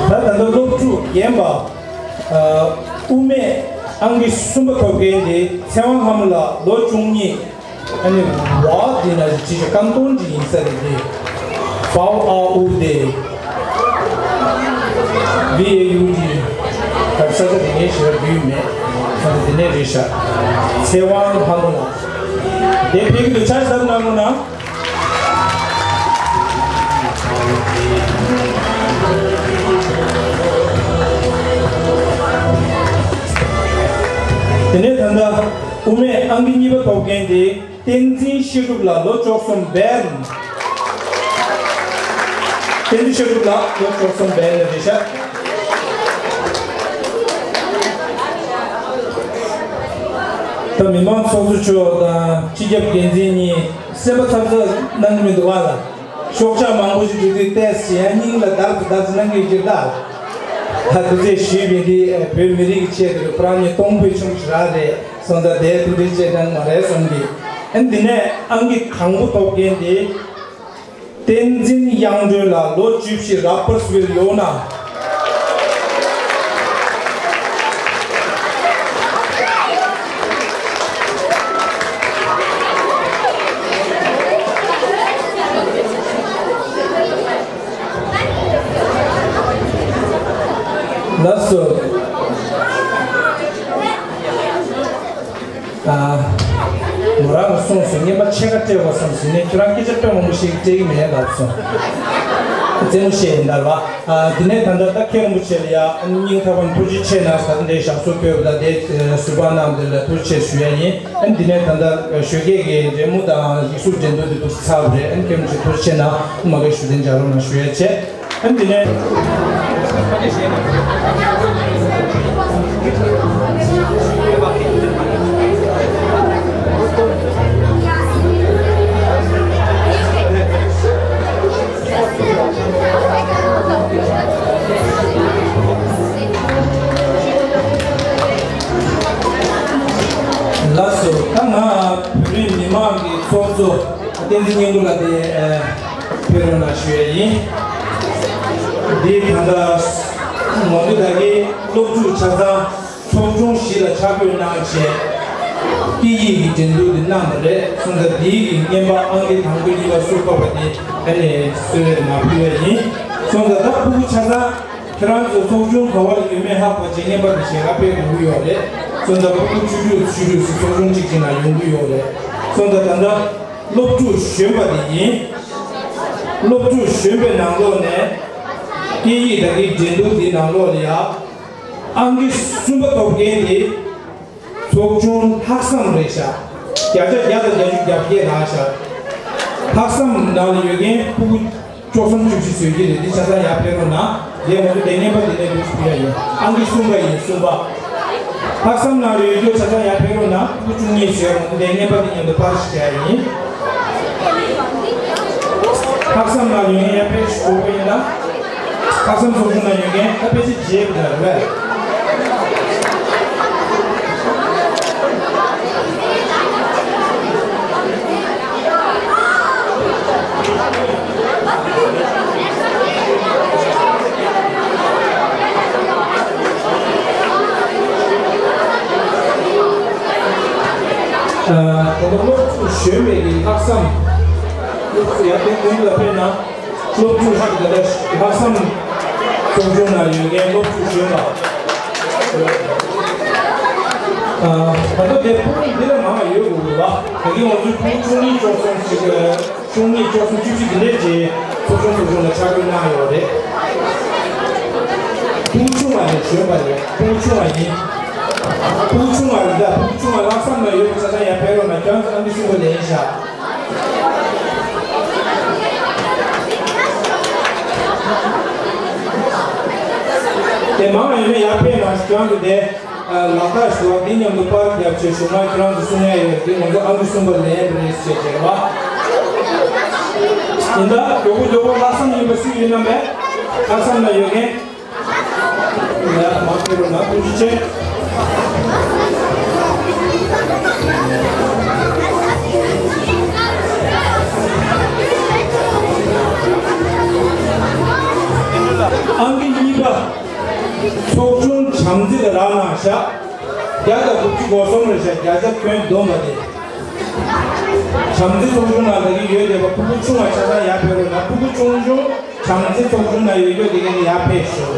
ད་ད་ལྟ་སློབ་ཕྲུག་རྒན་པ། ཨ། དབུ་མེད་ཨང་ཀི་གསུམ་པ་ཐོབ་མཁན་དེ་ཚེ་དབང་ལྷ་མོ་ལགས་ལོ་བཅུ་གཉིས། ཨ་ནི་ཝ་དེ་ན་ཅི་ཞིག་ཀམ་ཏོན་ཅིག་ཡིན་ས་རེད་དེ། ཝའོ་ཨ་ཨུ་དེ། བི་ཨེ་ཡུ་ཌི། ད་ས་ཆ་དེ་ངས་ཞེ་དྲག་རྒྱུས་མེད། ས་ཆ་དེ་ནས་རེད་ཤག་ཚེ་དབང་ལྷ་མོ་ལགས། དེ་ཕེབས་ཀྱི་འདུག་ཆ་ཞིག་གནང་དགོས་ན། དེ་ནས་ད་ལྟ་དབུ་མེད་ཨང་ཀི་གཉིས་པ་ཐོབ་མཁན་དེ་བསྟན་འཛིན་བཤད་སྒྲུབ་ལགས་ལོ་བཅུ་གསུམ་སྦེར། བསྟན་འཛིན་བཤད་སྒྲུབ་ལགས་ལོ་བཅུ་གསུམ་སྦེར་ནས་རེད་ཤག་ད་མི་མང་ཚོགས་གཙོ་མཆོག་དང་སྤྱི་ཁྱབ་འགན་འཛིན་གཉིས་སེམས་པ་འཚབ་འཚབ་གནང་གི་མི་འདུག་བ་ལ། ཤོག་ཆག་མང་པོ་ཞིག་འབྲི་དུས་ཏོག་ཙམ་ཡང་སྙིང་ལ་འདར་ཙམ་འདར་ཙམ་གནང་གི་ཡོད་ཀྱི་རེད་ད། ད་དུས་ཚོད་ཞུས་པའི་འདི་བོད་མི་རིགས་ཀྱི་ཆེད་དུ་ཁོ་རང་གཉིས་གཏོང་ཕོད་ཆུང་ཞིག་རག་རེད་སོང་ཙང་དེ་ཐུགས་རྗེ་ཆེ་གནང་མ་རེད་བསམ་གི། ཨ་ནི་འདི་ནས་ཨང་ཀི་དང་པོ་ཐོབ་མཁན་དེ། བསྟན་འཛིན་དབྱངས་སྒྲོན་ལགས་ལོ་བཅུ་བཞི་རབ་པར་སུ་ཝེལ་ཡོད་ན། ལགས་སོ། ཨ། མོ་རང་གིས་གསུངས་སོང་། རྔན་པ་ཕྱེད་ཀ་སྤྲད་དགོས་བསམ་ཟིན་ནས་ཁྱོད་རང་སྐད་ཆ་དཔེ་མང་པོ་ཞིག་སྤྲད་ཀྱི་མེད་ལབ་སོང་། རྩེད་མོ་བཤད་ཡིན་ད་རེད་བ། ཨ། དེ་ནས་ད་ལྟ་ད་མཁན་རིན་པོ་ཆེ་ལ་ཡ་སྙིང་ཐག་པ་ནས་ཐུགས་རྗེ་ཆེ་གནང་། ད་ལྟ་འདིར་ཞབས་སོར་ཕེབས་པ་དང་དེ་ཟུར་པ་རྣམས་དེ་ལ་ཐུགས་རྗེ་ཆེ་ཞུ་ཡ་ཡིན། ཨ་ནི་དེ་ནས་ད་ལྟ་ཞོགས་ཀས་ཀྱི་འབྲེལ་མོ་དང་ཡིག་གཟུགས་འགྲན་བསྡུར་དེ་ཚོ་ཚར་བ་རེད། ཨ་ནི་མཁན་རིན་པོ་ཆེ་ཐུགས་རྗེ་ཆེ་གནང་། མ་གི་ཞུ་དོན་བྱ་རོགས་གནང་ཞུ་ཡ་བྱས། ཨ་ནི་དེ་ནས། ལགས་སོ། ད་ང་བོད་རིགས་མི་མང་གི་ཚོགས་གཙོ་བསྟན་འཛིན་སྙན་གྲགས་ལགས་དེ་ཕེབས་རོགས་གནང་ཞུ་ཡ་ཡིན། འདི་ད་ལྟ་ང་ཚོ་ད་གིན་སློབ་ཕྲུག་ཆ་ཚང་ཚོགས་ཆུང་བཞི་ལ་ཆ་བགོས་གནང་བྱས། སྐད་ཡིག་གི་འགྲན་བསྡུར་འདི་གནང་བ་རེད་སོང་ཙང་། འདིའི་གི་རྔན་པ་ཨང་ཀི་དང་པོ་གཉིས་པ་གསུམ་པ་བ་དེ་ཨ་ནི་གསོལ་རས་མ་ཕུལ་བ་ཡིན་སོང་ཙང་། ད་ཕྲུ་གུ་ཆ་ཚང་ཁྱེད་རང་ཚོ་ཚོགས་ཆུང་ག་བ་ལ་ཡོད་མེད་ཧ་གོ་བྱས་རྔན་པ་འདི་བཞེས་ག་ཕེབས་དགོས་ཀྱི་ཡོད་རེད་སོང་ཙང་། ཕྲུ་གུ་བཅུ་དྲུག་བཅུ་དྲུག་ཚོགས་ཆུང་གཅིག་ཅིག་ནང་ཡོང་གི་ཡོད་རེད་སོང་ཙང་། ད་ལྟ་སློབ་ཕྲུག་གཞོན་པ་དེ་ཡིན། སློབ་ཕྲུག་གཞོན་པའི་ནང་ལོགས་ནས་སྐད་ཡིག་ད་གིན་འགྲན་བསྡུར་འདིའི་ནང་ལོགས་ལ་ཡ། ཨང་ཀི་གསུམ་པ་ཐོབ་མཁན་དེ་ཚོགས་ཆུང་ལྷག་བསམ་རེད་ཤག་བརྒྱ་ཆ་བརྒྱ་དང་བརྒྱད་ཅུ་གྱ་བརྒྱད་རག་ཤག་ལྷག་བསམ་ནང་ལ་ཡོད་མཁན་ཕྲུ་གུ་བཅུ་གསུམ་བཅུ་བཞི་བཟོས་ཀྱི་རེད། འདི་ཆ་ཚང་ཡར་ཕེབས་རོགས་གནང་། དེ་ང་ཚོ་དེ་རྔན་པ་འདི་ནས་འདུག་ཕུལ་ཡ་ཡིན། ཨང་ཀི་གསུམ་པ་ཡིན་གསུམ་པ། ལྷག་བསམ་ནང་ལ་ཡོད་རྒྱུ་ཆ་ཚང་ཡར་ཕེབས་རོགས་གནང་། ཕྲུ་གུ་བཅུ་གཉིས་བཟོས་རོགས་གནང་། དེ་རྔན་པ་འདི་མཉམ་དུ་པར་ཞིག་བྱ་ཡ་ཡིན། ལྷག་བསམ་ནང་ཡོད་མཁན་ཡར་ཕེབས་ཤོག་ཡིན་ད། ལྷག་བསམ་ཚོགས་ཆུང་ནང་ཡོད་མཁན་ད་ཕལ་ཆེར་བརྗེད་པ་རེད་པས། ད་ལྟ་སློབ་ཕྲུག་གཞོན་པའི་གི་ལྷག་བསམ། སློབ་ཕྲུག་ཡར་ཐོན་ཀུན་ལ་དཔེར་ན། སློབ་ཕྲུག་ཞིག་ད་ལྟ་ལྷག་བསམ་ཚོགས་ཆུང་ནང་ཡོད་མཁན་སློབ་ཕྲུག་གཞོན་པ། ད་ལྟ་དེ་ཕྲུ་གུ་འདི་ལ་མང་བ་ཡོད་དགོས་རེད་བ། ད་གིན་ང་ཚོའི་ཕྲུ་གུ་བཅུ་གཉིས་བཅུ་གསུམ་ཞིག་བཅུ་གཉིས་བཅུ་གསུམ་བཅུ་བཞི་འདི་འདྲས་ཀྱི་ཚོགས་ཆུང་ཚོགས་ཆུང་ལ་ཕྱག་རོགས་གནང་ཡོད་རེད། ཕྲུ་གུ་ཆུང་བ་ནས་གཞོན་པ་རེད། ཕྲུ་གུ་ཆུང་བ་ཡིན། ཕྲུ་གུ་ཆུང་བ་རེད་ད། ཕྲུ་གུ་ཆུང་བ་ལྷག་བསམ་ལ་ཡོད་པ་ཆ་ཚང་ཡར་ཕེབས་རོགས་གནང་། ཁྱོད་ཚོ་ཨ་འདི་གསུང་གི་ལན་ཤག་དེ་མང་ཡོད་ན་ཡར་ཕེབས་ན་ཁྱོད་ཚོ་དེ་ལག་རྟགས་ཞུ་བ་འདི་མཉམ་དུ་པར་རྒྱབ་བྱས་ཞུ་ན་ཁྱོད་རང་ཚོ་གསུང་ཡ་ཡོད་དེ། ང་ཚོ་ཨ་འདི་གསུང་གི་ལན་རེད་ཟེར་བྱས་པ་ཡིན་ད། མགྱོགས་པོ་མགྱོགས་པོ་ལྷག་བསམ་ཡིན་པ་སུ་ཡིན་ན་མེད། ལྷག་བསམ་ལ་ཡོད་མཁན། ཡ་མ་ཕེབས་རོགས་གནང་། ཐུགས་རྗེ་ཆེ། ཨང་ཀི་གཉིས་པ། ཚོགས་ཆུང་བྱམས་བརྩེ་ལ་རག་གནང་ཤག་བརྒྱ་དང་དགུ་བཅུ་གོ་གསུམ་རེད་ཤག་བརྒྱ་ཆ་ཁྱོན་བསྡོམས་པ་དེ། བྱམས་བརྩེ་ཚོགས་ཆུང་ནང་ལ་གི་ཡོད་བསྡད་པ་ཕྲུ་གུ་ཆུང་བ་ཆ་ཚང་ཡར་ཕེབས་རོགས་གནང་། ཕྲུ་གུ་ཆུང་ཆུང་བྱམས་བརྩེ་ཚོགས་ཆུང་ནང་ཡོད་རྒྱུ་དེ་ག་ནས་ཡར་ཕེབས་ཤོག་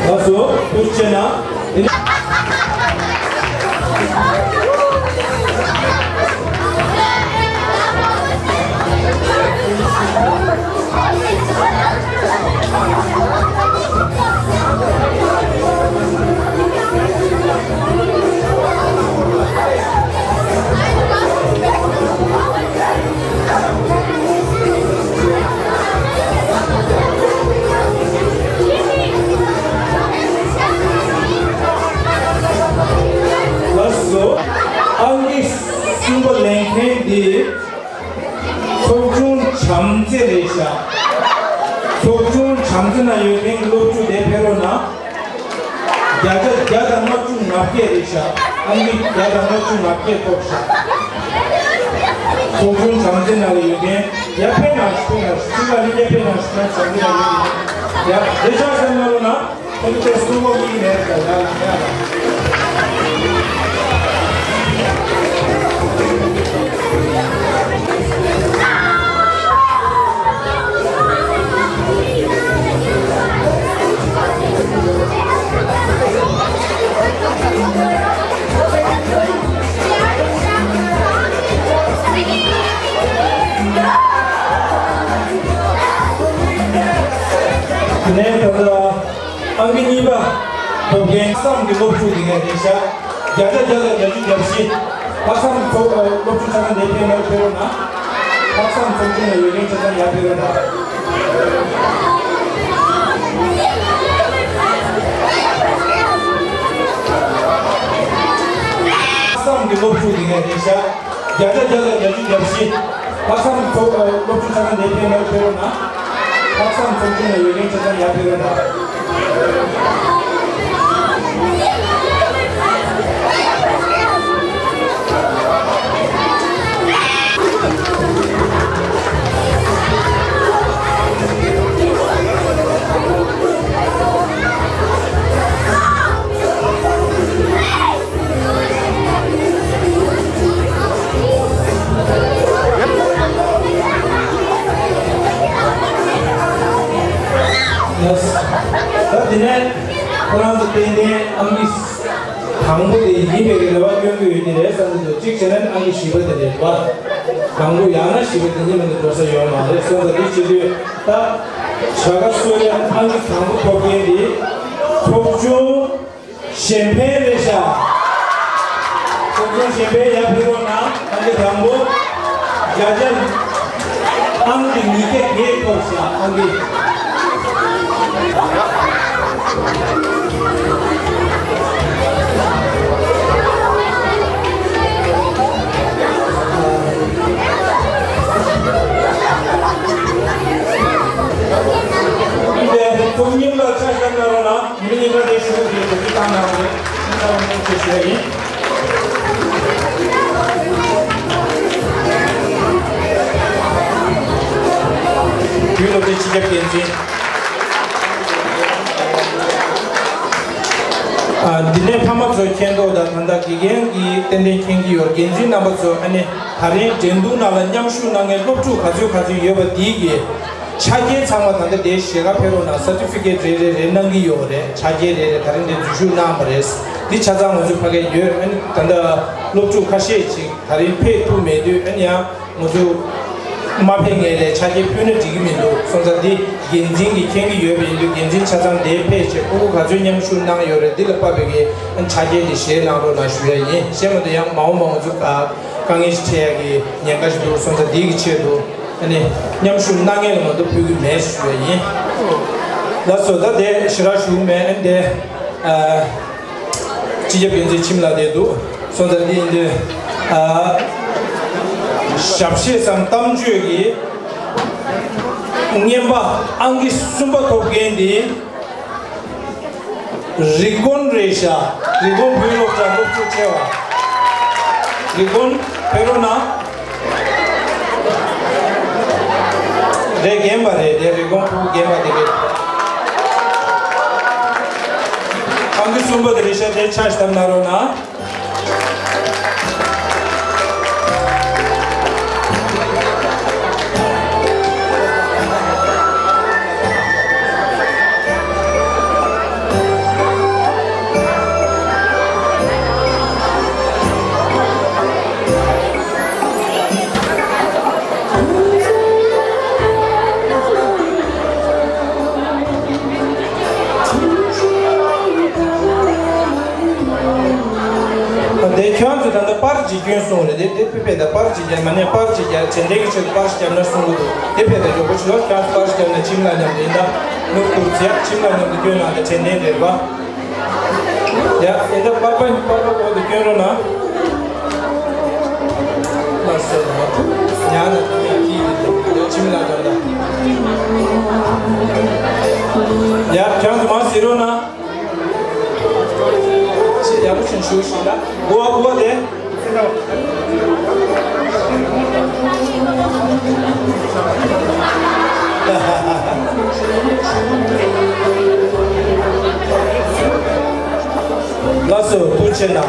ལགས་སོ། ཐུགས་རྗེ་གནང་། རེད་ཤག་ཚོགས་ཆུང་བྱམས་བརྩེ་ནང་ཡོད་མཁན་གྱི་སློབ་ཕྲུག་དེ་ཕེབས་རོགས་གནང་། བརྒྱ་ཆ་བརྒྱ་དང་ལྔ་བཅུ་ང་བརྒྱད་རེད་ཤག་ཨང་ཀི་བརྒྱ་དང་ལྔ་བཅུ་ང་བརྒྱད་ཐོབ་ཤག་ཚོགས་ཆུང་བྱམས་བརྩེ་ནང་ལ་ཡོད་མཁན་ཡར་ཕེབས་གནང་ཤོག་ཕེབས་གནང་ཤོག་ཚིག་ལ་ལྷན་རྒྱས་ཕེབས་གནང་ཤོག་བྱམས་བརྩེ་ནང་ཡོད་མཁན་ཡར་རེ་ཤག་ཟེར་གནང་རོགས་གནང་། དེ་ནས་ད་ལྟ་ཨང་ཀི་གཉིས་པ་ཐོབ་མཁན་ལྷག་བསམ་གྱི་སློབ་ཕྲུག་དེ་ག་རེད་ཤག་བརྒྱ་ཆ་བརྒྱ་དང་བརྒྱད་ཅུ་གྱ་བཞི། ལྷག་བསམ་ཚོགས་སློབ་ཕྲུག་ཆ་ཚང་འདིར་ཕེབས་གནང་ཕེབས་རོགས་གནང་། ལྷག་བསམ་ཚོགས་ཆུང་ནང་ཡོད་མཁན་ཆ་ཚང་ཡར་ཕེབས་རོགས་གནང་། ལྷག་བསམ་གྱི་སློབ་ཕྲུག་དེ་ག་རེད་ཤག་བརྒྱ་ཆ་བརྒྱ་དང་བརྒྱད་ཅུ་གྱ་བཞི། ལྷག་བསམ་ཚོགས་སློབ་ཕྲུག་ཆ་ཚང་འདིར་ཕེབས་གནང་ཕེབས་རོགས་གནང་། ལྷག་བསམ་ཚོགས་ཆུང་ནང་ཡོད་མཁན་ཆ་ཚང་ཡར་ཕེབས་རོགས་གནང་། ད་དེ་ནས་ཁོ་རང་ཚོ་ཏན་ཏན་ཨང་ཀི་དང་པོ་དེ་ཡིན་པའི་རེ་བ་སྐྱོན་གྱི་ཡོད་ཀྱི་རེད་བསམ་གྱི་འདུག་གཅིག་བྱས་ན་ཨང་ཀི་བཞི་པ་དེ་རེད་པ། དང་པོ་ཡང་ན་བཞི་པ་དེ་གཉིས་མ་གཏོགས་འགྲོ་ས་ཡོད་མ་རེད། སོང་ཙང་དེ་བྱེད་དུས་ད་བྱ་དགའ་གསོལ་ཡ་ཨང་ཀི་དང་པོ་ཐོབ་མཁན་དེ་ཚོགས་ཆུང་གཞན་ཕན་རེད་ཤག་ཚོགས་ཆུང་གཞན་ཕན་ཡར་ཕེབས་རོགས་གནང་། ཨང་ཀི་དང་པོ་བརྒྱ་ཆ་ཨང་ཀི་ཉིས་བརྒྱ་བརྒྱད་ཐོབ་ཤག་ཨང་ཀི། ཚོགས་རྙིང་ལ་ཆ་བཞག་གནང་རོགས་གནང་། མི་གཉིས་ཀ་དེ་ཞུ་དེ་གོ་སྒྲིག་བཏང་གནང་རོགས། ཁྱེད་ཚོ་ལ་ཐུགས་རྗེ་ཆེ་ཞུ་ཡ་ཡིན། དུས་ལོ་དེ་སྤྱི་ཁྱབ་འགན་འཛིན། ཨ། འདི་ནས་ཕ་མ་ཚོ་མཁྱེན་མདོག་དང་ད་ལྟ་དགེ་རྒན་གྱིས་ཏན་ཏན་མཁྱེན་གྱི་ཡོད། འགན་འཛིན་རྣམ་པ་ཚོ་ཨ་ནི་ད་རིང་འགྲན་བསྡུར་ནང་ལ་མཉམ་ཞུགས་གནང་མཁན་སློབ་ཕྲུག་ག་ཚོད་ག་ཚོད་ཡོད་པ་འདི་གི་ཆ་རྐྱེན་ཚང་མ་ད་ལྟ་དེ་ཞལ་ཁ་ཕེབས་རོགས་གནང་། སར་ཊི་ཕི་ཀེ་ཊི་རེ་རེ་རེ་གནང་གི་ཡོད་རེད། ཆ་རྐྱེན་རེ་རེ་ད་རིང་དེ་འཛུལ་ཞུགས་གནང་བ་རེད། འདི་ཆ་ཚང་ང་ཚོའི་ཕ་གིར་ཡོད། ཨ་ནི་ད་ལྟ་སློབ་ཕྲུག་ཁ་ཤས་ཅིག་ད་རིང་ཕེབས་ཐུབ་མེད་དུས་ཨ་ནི་ཡང་ང་ཚོ་མ་ཕེབས་སྔོན་ལ་ཆ་རྐྱེན་ཕུལ་ན་འགྲིག་གི་མི་འདུག་སོང་ཙང་འདི་འགན་འཛིན་གྱིས་མཁྱེན་གྱི་ཡོད་པ་ཡིན་དུས་འགན་འཛིན་ཆ་ཚང་འདིར་ཕེབས་བྱས་ཕྲུ་གུ་ག་ཚོད་མཉམ་ཞུགས་གནང་ཡོད་རེད། འདི་ལ་དཔག་པའི་གི་ཆ་རྐྱེན་དེ་བཞེས་གནང་རོགས་གནང་ཞུ་ཡ་ཡིན། བྱས་མ་གཏོགས་ཡང་མ་འོངས་པ་ང་ཚོ་ག་དཀའ་ངལ་ཞིག་འཕྲད་ཡ་གི་ཉེན་ཁ་ཞིག་འདུག་སོང་ཙང་འདི་གི་ཆེད་དུ་ཨ་ནི་མཉམ་ཞུགས་གནང་མཁན་ལ་མ་གཏོགས་ཕུལ་གི་མེད་ཞུ་ཡ་ཡིན། ལགས་སོ། ད་དེ་ཞེ་དྲག་ཞུ་གི་མེད། ཨ་ནི་དེ་ཨ། སྤྱི་ཁྱབ་འགན་འཛིན་ཁྱིམ་ལ་བསྡད་འདུག་སོང་ཙང་འདི་ཡིན་དུས་ཨ། ཞབས་གཞས་སམ་གཏམ་བརྗོད་ཀྱི་རྔན་པ་ཨང་ཀི་གསུམ་པ་ཐོབ་མཁན་འདི་རི་ཀོན་རེད་ཤག་རི་ཀོན་བོད་སློབ་གྲྭ་སློབ་ཕྲུག་ཆེ་བ། རི་ཀོན་ཕེབས་རོགས་གནང་། རེད། རྒན་པ་རེད། དེ་རི་ཀོན་ཕྲུ་གུ་རྒན་པ་དེ་རེད། ཨང་ཀི་གསུམ་པ་དེ་རེད་ཤག་དེ་ཆ་ཞིག་བཏབ་གནང་རོགས་གནང་། དེ་ཁྱོད་ཚོ་ད་ལྟ་པར་གཅིག་སྐྱོན་སོང་རེད། དེ་དེ་དཔེ་དཔེ་ད་པར་གཅིག་རྒྱབ་མ་ནས་པར་གཅིག་རྒྱབ་དྲན་རྟེན་གྱི་ཆེད་དུ་པར་གཅིག་རྒྱབ་ན་གསུང་གི་འདུག་དེ་དཔེ་ད་མགྱོགས་པོ་ཞིག་ལ་ཁྱོད་ཚོ་པར་གཅིག་རྒྱབ་ན་ཁྱིམ་ལ་མཉམ་དུ་ཡིན་ད་ནུབ་ཐུར་ཚེ་ཁྱིམ་ལ་མཉམ་དུ་སྐྱོན་གནང་དང་དྲན་རྟེན་རེད་པ། ཡ། ཨེ་ད་པར་པ་པར་པ་འོག་ཏུ་སྐྱོན་རོགས་གནང་། ལགས་སོ། ཡང་ན་ཡང་ཁྱི་ཡིན་ཁྱིམ་ལ་འགྲོ་ད། ཞུ་ཞིག་ལ། གོ་བ་གོ་བ་དེ། ལགས་སོ། ཐུགས་རྗེ་གནང་།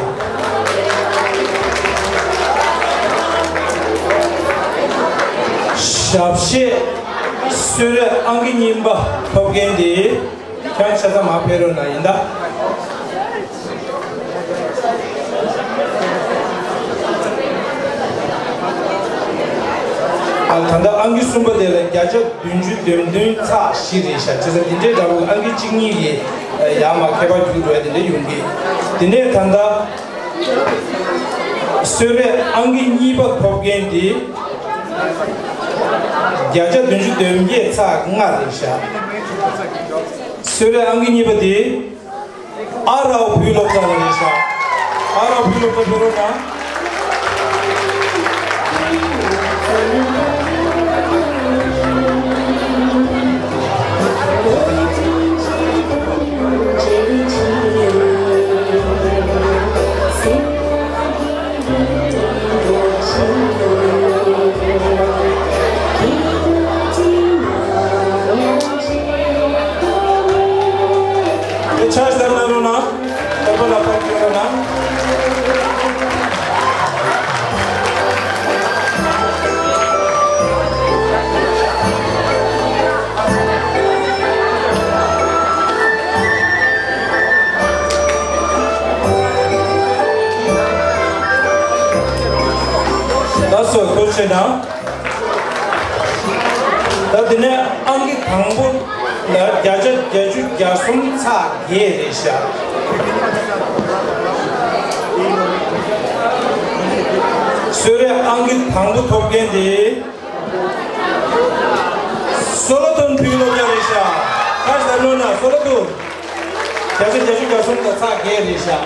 ཞབས་གཞས་གསོལ་རས་ཨང་ཀི་གཉིས་པ་ཐོབ་མཁན་དེ། ཁྱེད་ཆ་ཚང་མར་ཕེབས་རོགས་གནང་ཡིན་ད། ཨ། ད་ལྟ་ཨང་ཀི་གསུམ་པ་དེ་ལ་བརྒྱ་ཆ་བདུན་ཅུ་དོན་བདུན་ཚེག་བཞི་རེད་ཤག་བྱས་ཙང་དེ་འདྲའི་འདྲ་བོ་ཨང་ཀི་གཅིག་གཉིས་ཀྱི་ཡར་མར་ཁྱད་པར་འགྱུར་འགྲོ་ཡ་དེ་འདྲ་ཡོང་གི། དེ་ནས་ད་ལྟ་གསོལ་རས་ཨང་ཀི་གཉིས་པ་ཐོབ་མཁན་དེ་བརྒྱ་ཆ་བདུན་ཅུ་དོན་བརྒྱད་ཚེག་ལྔ་རེད་ཤག་གསོལ་རས་ཨང་ཀི་གཉིས་པ་དེ། ཨ་རའོ་བོད་སློབ་གྲྭ་ལ་རེད་ཤག་ཨ་རའོ་བོད་སློབ་གྲྭ་ཕེབས་རོགས་གནང་། དེ་ཕྱག་བརྡབ་གནང་རོགས་གནང་། དེ་པོ་ལ་ཕར་བསྐྱོད་རོགས་གནང་། ལགས་སོ། ཐུགས་རྗེ་གནང་། ད་དེ་ནས་ཨང་ཀི་དང་པོ་ལ་བརྒྱ་ཆ་བརྒྱད་ཅུ་གྱ་གསུམ་ཚེག་བརྒྱད་རེད་ཤག་གསོལ་རས་ཨང་ཀི་དང་པོ་ཐོབ་མཁན་དེ་སོ་ལོ་ཐོན་བོད་སློབ་གྲྭ་རེད་ཤག་ཁ་ཤས་ལོ་ན་སོ་ལོ་ཐོན། བརྒྱ་ཆ་བརྒྱད་ཅུ་གྱ་གསུམ་དང་ཚེག་བརྒྱད་རེད་ཤག་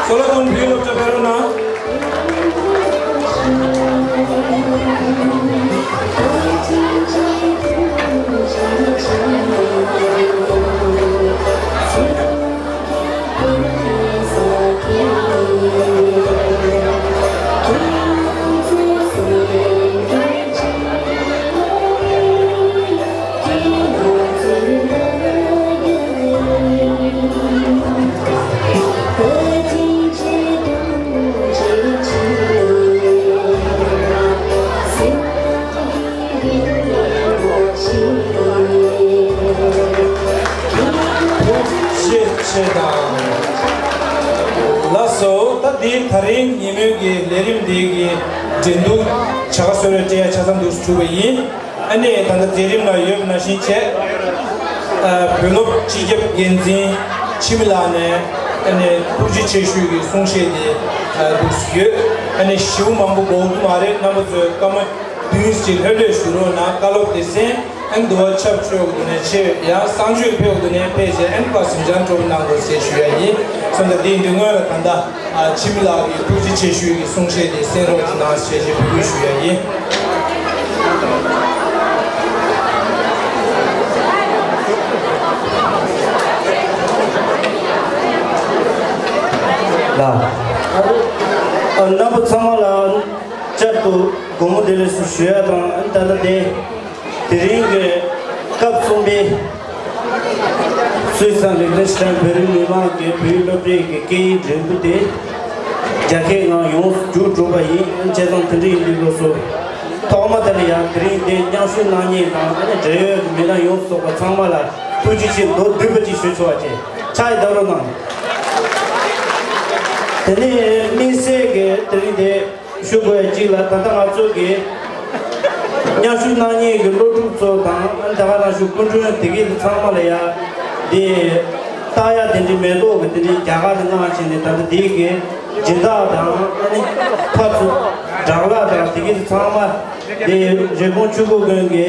སོ་ལོ་ཐོན་བོད་སློབ་གྲྭ་ཕེབས་རོགས་གནང་། ཐུགས་རྗེ་ཆེ་དང་། ལགས་སོ། ད་འདི་ད་རིང་ཉིན་མོའི་གི་ལས་རིམ་འདི་གི་འགྲན་བསྡུར་བྱ་དགའ་གསོལ་རས་སྤྲད་ཡ་ཆ་ཚང་འདུག་སེ་གྲུབ་པ་ཡིན། ཨ་ནི་ད་ལྟ་མཛད་རིམ་ནང་ཡོད་པ་ནང་བཞིན་བྱས། ཨ། བོད་སློབ་སྤྱི་ཁྱབ་འགན་འཛིན་འཆི་མེད་ལགས་ནས་ཨ་ནི་ཐུགས་རྗེ་ཆེ་ཞུ་གི་གསུང་བཤད་དེ་ཨ་འདུག་སེ་ཡོད། ཨ་ནི་ཞེ་པོ་མང་པོ་དགོས་ཀྱི་མ་རེད། རྣམ་པ་ཚོས་སྐར་མ་བདུན་ཅིག་ལྷོད་ལྷོད་བཞུགས་རོགས་གནང་། བཀའ་སློབ་དེ་གསན། ཨ་ནི་འདུལ་བ་ཆབ་མཆོད་དགོས་ནས་ཆེ་ཡང་གསང་སྤྱོད་ཕེབས་དགོས་ནས་ཕེབས་བྱས། ཨ་ནི་ཕར་གཟིམ་འཇག་སྤྲོ་པོ་གནང་དགོས་ཞེས་ཞུ་ཡ་ཡིན། སོང་ཙང་འདིའི་མདུན་ངོས་ལ་ད་ལྟ། ཨ། འཆི་མེད་ལགས་ཀྱི་ཐུགས་རྗེ་ཆེ་ཞུ་ཡི་གི་གསུང་བཤད་དེ་གསན་རོགས་གནང་ཞེས་ཞེས་འབོད་སྐུལ་ཞུ་ཡ་ཡིན། ལགས། ཨ། རྣམ་པ་ཚང་མ་ལ་བསྐྱར་དུ་དགོང་མོ་བདེ་ལེགས་སུ་ཞུ་ཡ་དང་། ཨ་ནི་ད་ལྟ་དེ། དེ་རིང་གི་སྐབས་གསུམ་པའི་སུད་སི་དང་ལིག་ཏེན་ཤི་ཊེན་བོད་རིགས་མི་མང་གི་བོད་ཡིག་སློབ་གྲྭའི་གི་སྐད་ཡིག་འགྲན་བསྡུར་དེ་རྒྱལ་ཁའི་ངང་ཡོངས་སུ་མཇུག་གྲུབ་པ་ཡིན། བྱས་ཙང་དེ་འདྲ་ཡིན་དུས་སྐབས་སུ་ཐོག་མ་དེ་ལ་ཡང་དེ་རིང་འདིར་མཉམ་ཞུགས་གནང་མཁན་དང་། ཨ་ནི་འབྲེལ་ཡོད་ཀྱི་མི་སྣ་ཡོངས་སུ་ཚོགས་པ་ཚང་མ་ལ་ཐུགས་རྗེ་ཆེ་མདོར་བསྡུས་པ་ཅིག་ཞུ་ཆོག་པ་བྱས། ཕྱག་བརྡབ་རོགས་གནང་། དེ་ནས་དམིགས་བསལ་གྱི་དེ་རིང་འདིར་ཞུ་དགོས་ཡ་གཅིག་ལ། ད་ལྟ་ང་ཚོ་གི་མཉམ་ཞུགས་གནང་མཁན་གྱི་སློབ་ཕྲུག་ཚོ་དང་། ཨ་ནི་ད་ག་ནང་བཞིན་སྐུ་མགྲོན་དེ་གའི་ཚང་མ་ལ་ཡ་འདི་ལྟ་ཡ་དེ་འདྲའི་མེ་ཏོག་གི་དེ་འདྲའི་རྒྱ་གར་དུ་མངགས་བྱས་ནས། ད་ལྟ་དེའི་གི་སྦྱིན་བདག་དང་། ཨ་ནི་ཕར་ཚུར་སྦྲག་ལག་དང་དེ་གའི་ཚང་མ་འདི་རེབ་གོང་ཆོས་འཁོར་དགོན་གྱི་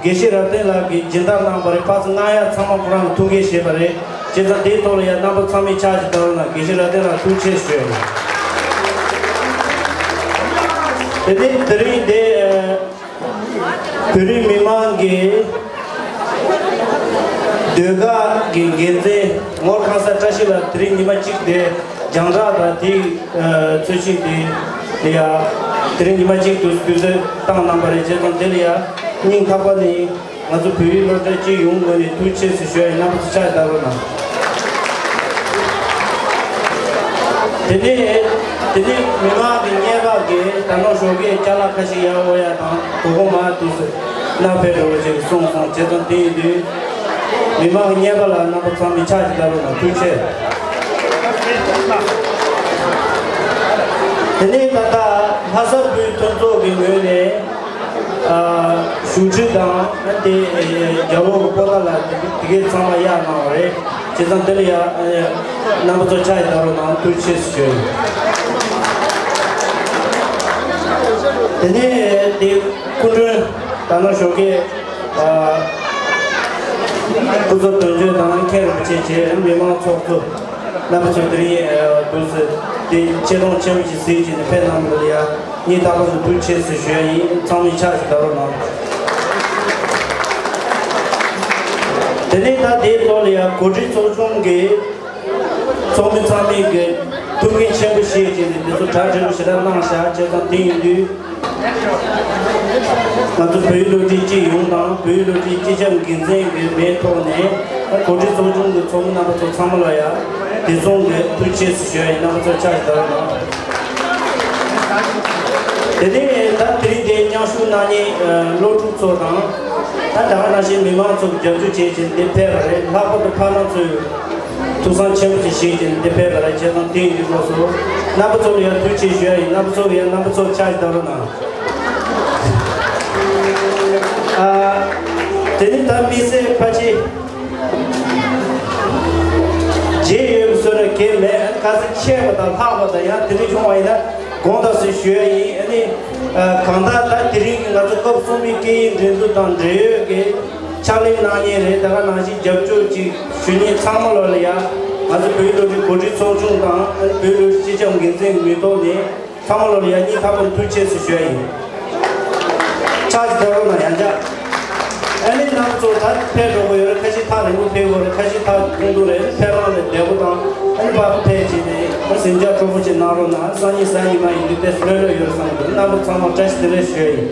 དགེ་བཤེས་རབ་བརྟན་ལགས་ཀྱིས་སྦྱིན་བདག་གནང་བ་རེད། ཕར་ཚུར་མངགས་ཡ་ཚང་མ་ཁོ་རང་གིས་ཐུགས་འགན་བཞེས་པ་རེད། བྱས་ཙང་དེའི་ཐོག་ལ་ཡང་རྣམ་པ་ཚང་མས་ཕྱག་ཅིག་བརྡབ་རོགས་གནང་། དགེ་བཤེས་རབ་བརྟན་ལགས་ཐུགས་རྗེ་ཆེ་ཞུ་ཡ་ཡིན། དེ་ནས་དེ་རིང་འདི་བོད་རིགས་མི་མང་གི་ཟློས་གར་གྱི་འགན་འཛིན་ངོར་ཁང་གསར་བཀྲ་ཤིས་ལགས་དེ་རིང་ཉི་མ་གཅིག་དེ་ རྒྱང་བསྒྲགས་དང་དེའི་ཚོས་ཤིང་དེ་ལ་ཡ་དེ་རིང་ཉི་མ་གཅིག་ཏུ་སྐུལ་སློང་བཏང་གནང་བ་རེད། བྱས་ཙང་དེ་ལ་ཡ་སྙིང་ཐག་པ་ནས་ང་ཚོ་བོད་ཡིག་སློབ་གྲྭ་སྤྱི་ཡོངས་ངོས་ནས་ཐུགས་རྗེ་ཆེ་ཞུ་ཡ་ཡིན། རྣམ་པ་ཚོ་ཕྱག་བརྡབ་རོགས་གནང་། དེ་ནས་དེ་ནས་མི་མང་གི་བརྙན་པར་གྱི་ད་ནང་ཞོགས་ཀས་ཅ་ལག་ཁ་ཤས་ཡར་དབོར་ཡ་དང་དོ་དགོང་མར་དུས་སུ་སྣ་ཕེབས་འགྲོ་བ་ཅིག་གསུངས་སོང་། བྱས་ཙང་དེ་ཡིན་དུས་མི་མང་གི་བརྙན་པར་ལ་རྣམ་པ་ཚང་མས་ཕྱག་ཅིག་བརྡབ་རོགས་གནང་། ཐུགས་རྗེ་ཆེ། དེ་ནས་ད་ལྟ་ལྷ་ས་བོད་མཐུན་ཚོགས་ཀྱི་ངོས་ནས་ཨ་བཞུགས་ཁྲི་དང་དེ་རྒྱལ་བོ་གི་པོ་ཏ་ལ་དེ་དེ་གའི་ཚང་མ་གཡར་གནང་བ་རེད། བྱས་ཙང་དེ་ལ་ཡ་རྣམ་པ་ཚོ་ཕྱག་ཡིག་བརྡབ་རོགས་གནང་། ཐུགས་རྗེ་ཆེ་ཞུ་ཡ་ཡིན། དེ་ནས་དེ་སྐུ་མགྲོན་ད་ནང་ཞོགས་ཀས་ཨ་སྐུ་ཚབ་དོན་གཅོད་དང་མཁན་རིན་པོ་ཆེ་བཅས་མི་མང་ཚོགས་གཙོ་རྣམ་པ་ཚོ་དེ་རིང་ཨ་དུས་སུ་དེ་ཆེ་མཐོང་ཆེན་པོ་ཞིག་གཟིགས་བྱས་ནས་ཕེབས་གནང་བ་ལ་ཡ་སྙིང་ཐག་པ་ནས་ཐུགས་རྗེ་ཆེ་ཞུ་ཡ་ཡིན། ཚང་མས་ཕྱག་ཅིག་བརྡབ་རོགས་གནང་། དེ་ནས་ད་དེའི་ཐོག་ལ་ཡ་གོ་སྒྲིག་ཚོགས་ཆུང་གི་ཚོགས་མི་ཚང་མས་ཀྱི་ཐུགས་འགན་ཆེན་པོ་བཞེས་བྱས་ནས་དེ་ཚོ་གྲ་སྒྲིག་པོ་ཞེ་དྲག་གནང་བཞག་བྱས་ཙང་དེ་ཡིན་དུས། ང་ཚོ་བོད་ཡིག་སློབ་ཁྲིད་སྤྱི་ཡོངས་དང་བོད་ཡིག་སློབ་ཁྲིད་སྤྱི་ཁྱབ་འགན་འཛིན་གྱི་མིང་ཐོག་ནས་གོ་སྒྲིག་ཚོགས་ཆུང་གི་ཚོགས་མི་རྣམ་པ་ཚོ་ཚང་མ་ལ་ཡང་དེ་མཚུངས་ཀྱི་ཐུགས་རྗེ་ཆེ་ཞུ་ཡ་ཡིན། རྣམ་པ་ཚོ་ཕྱག་ཞིག་བརྡབ་རོགས་གནང་། དེ་ནས་ད་དེ་རིང་འདིར་མཉམ་ཞུགས་གནང་མཁན་སློབ་ཕྲུག་ཚོ་དང་ད་ད་ག་ནང་བཞིན་མི་མང་ཚོ་རྒྱབ་སྐྱོར་བྱེད་བཞིན་འདིར་ཕེབས་པ་རེད། ལྷག་པར་དུ་ཕ་མ་ཚོས་ཐུགས་བསམ་ཆེན་པོ་ཞིག་བཞེས་བྱས་འདིར་ཕེབས་པ་རེད། བྱས་ཙང་དེ་ཡིན་དུས་སྐབས་སུ་རྣམ་པ་ཚོ་ལ་ཡང་ཐུགས་རྗེ་ཆེ་ཞུ་ཡ་ཡིན། རྣམ་པ་ཚོ་ལ་ཡང་རྣམ་པ་ཚོ་ཕྱག་ཞིག་བརྡབ་རོགས་གནང་། ཨ། དེ་ནི་ད་དམིགས་བསལ་ཕལ་ཆེར་རྗེས་ཡོད་པའི་བཟོ་འདྲ་གང་ཡང་མེད། ཁ་སང་ཆད་པ་དང་ལྷག་པ་དང་ཡང་དེ་འདྲ་བྱུང་བ་ཡིན་ན་དགོངས་དག་ཞུ་ཡ་ཡིན། ཨ་ནི་ཨ་གང་ལྟར་ད་དེ་རིང་གི་ང་ཚོ་སྐབས་གསུམ་པའི་སྐད་ཡིག་འགྲན་བསྡུར་དང་འབྲེལ་ཡོད་ཀྱི་ཕྱག་ལས་གནང་མཁན་རེད། ད་ག་ནང་བཞིན་རྒྱབ་སྐྱོར་ཅིག་ཞུ་མཁན་ཚང་མ་ལོ་ལ་ཡ་ང་ཚོ་བོད་ཡིག་སློབ་ཁྲིད་གོ་སྒྲིག་ཚོགས་ཆུང་དང་ཨ་ནི་བོད་ཡིག་སློབ་ཁྲིད་སྤྱི་ཁྱབ་འགན་འཛིན་གྱི་མིང་ཐོག་ནས། ཚང་མ་ལོ་ལ་ཡ་སྙིང་ཐག་པ་ནས་ཐུགས་རྗེ་ཆེ་ཞུ་ཡ་ཡིན། ཕྱག་ཅིག་བརྡབ་རོགས་གནང་། ཡང་བསྐྱར། ཨ་ནི་རྣམ་པ་ཚོ་ད་ཕེབས་འགྲོ་གི་ཡོད་རེད། ཁ་ཤས་ཐག་རིང་པོ་ཕེབས་དགོས་རེད། ཁ་ཤས་ཐག་ཐུང་ཐུང་རེད། ཨ་ནི་ཕེབས་རང་ལ་བདེ་པོ་དང་ཨ་ནི་ཕར་ཕེབས་བྱས་ནས་ཨ་ནི་གཟིམ་འཇག་སྤྲོ་པོ་ཅིག་གནང་རོགས་གནང་། སང་ཉིན་གཟའ་ཉི་མ་ཡིན་དུས་དེ་ལྷོད་ལྷོད་ཡོད་རེད་བསམ་གི་འདུག་རྣམ་པ་ཚང་མ་བཀྲ་ཤིས་བདེ་ལེགས་ཞུ་ཡ་ཡིན།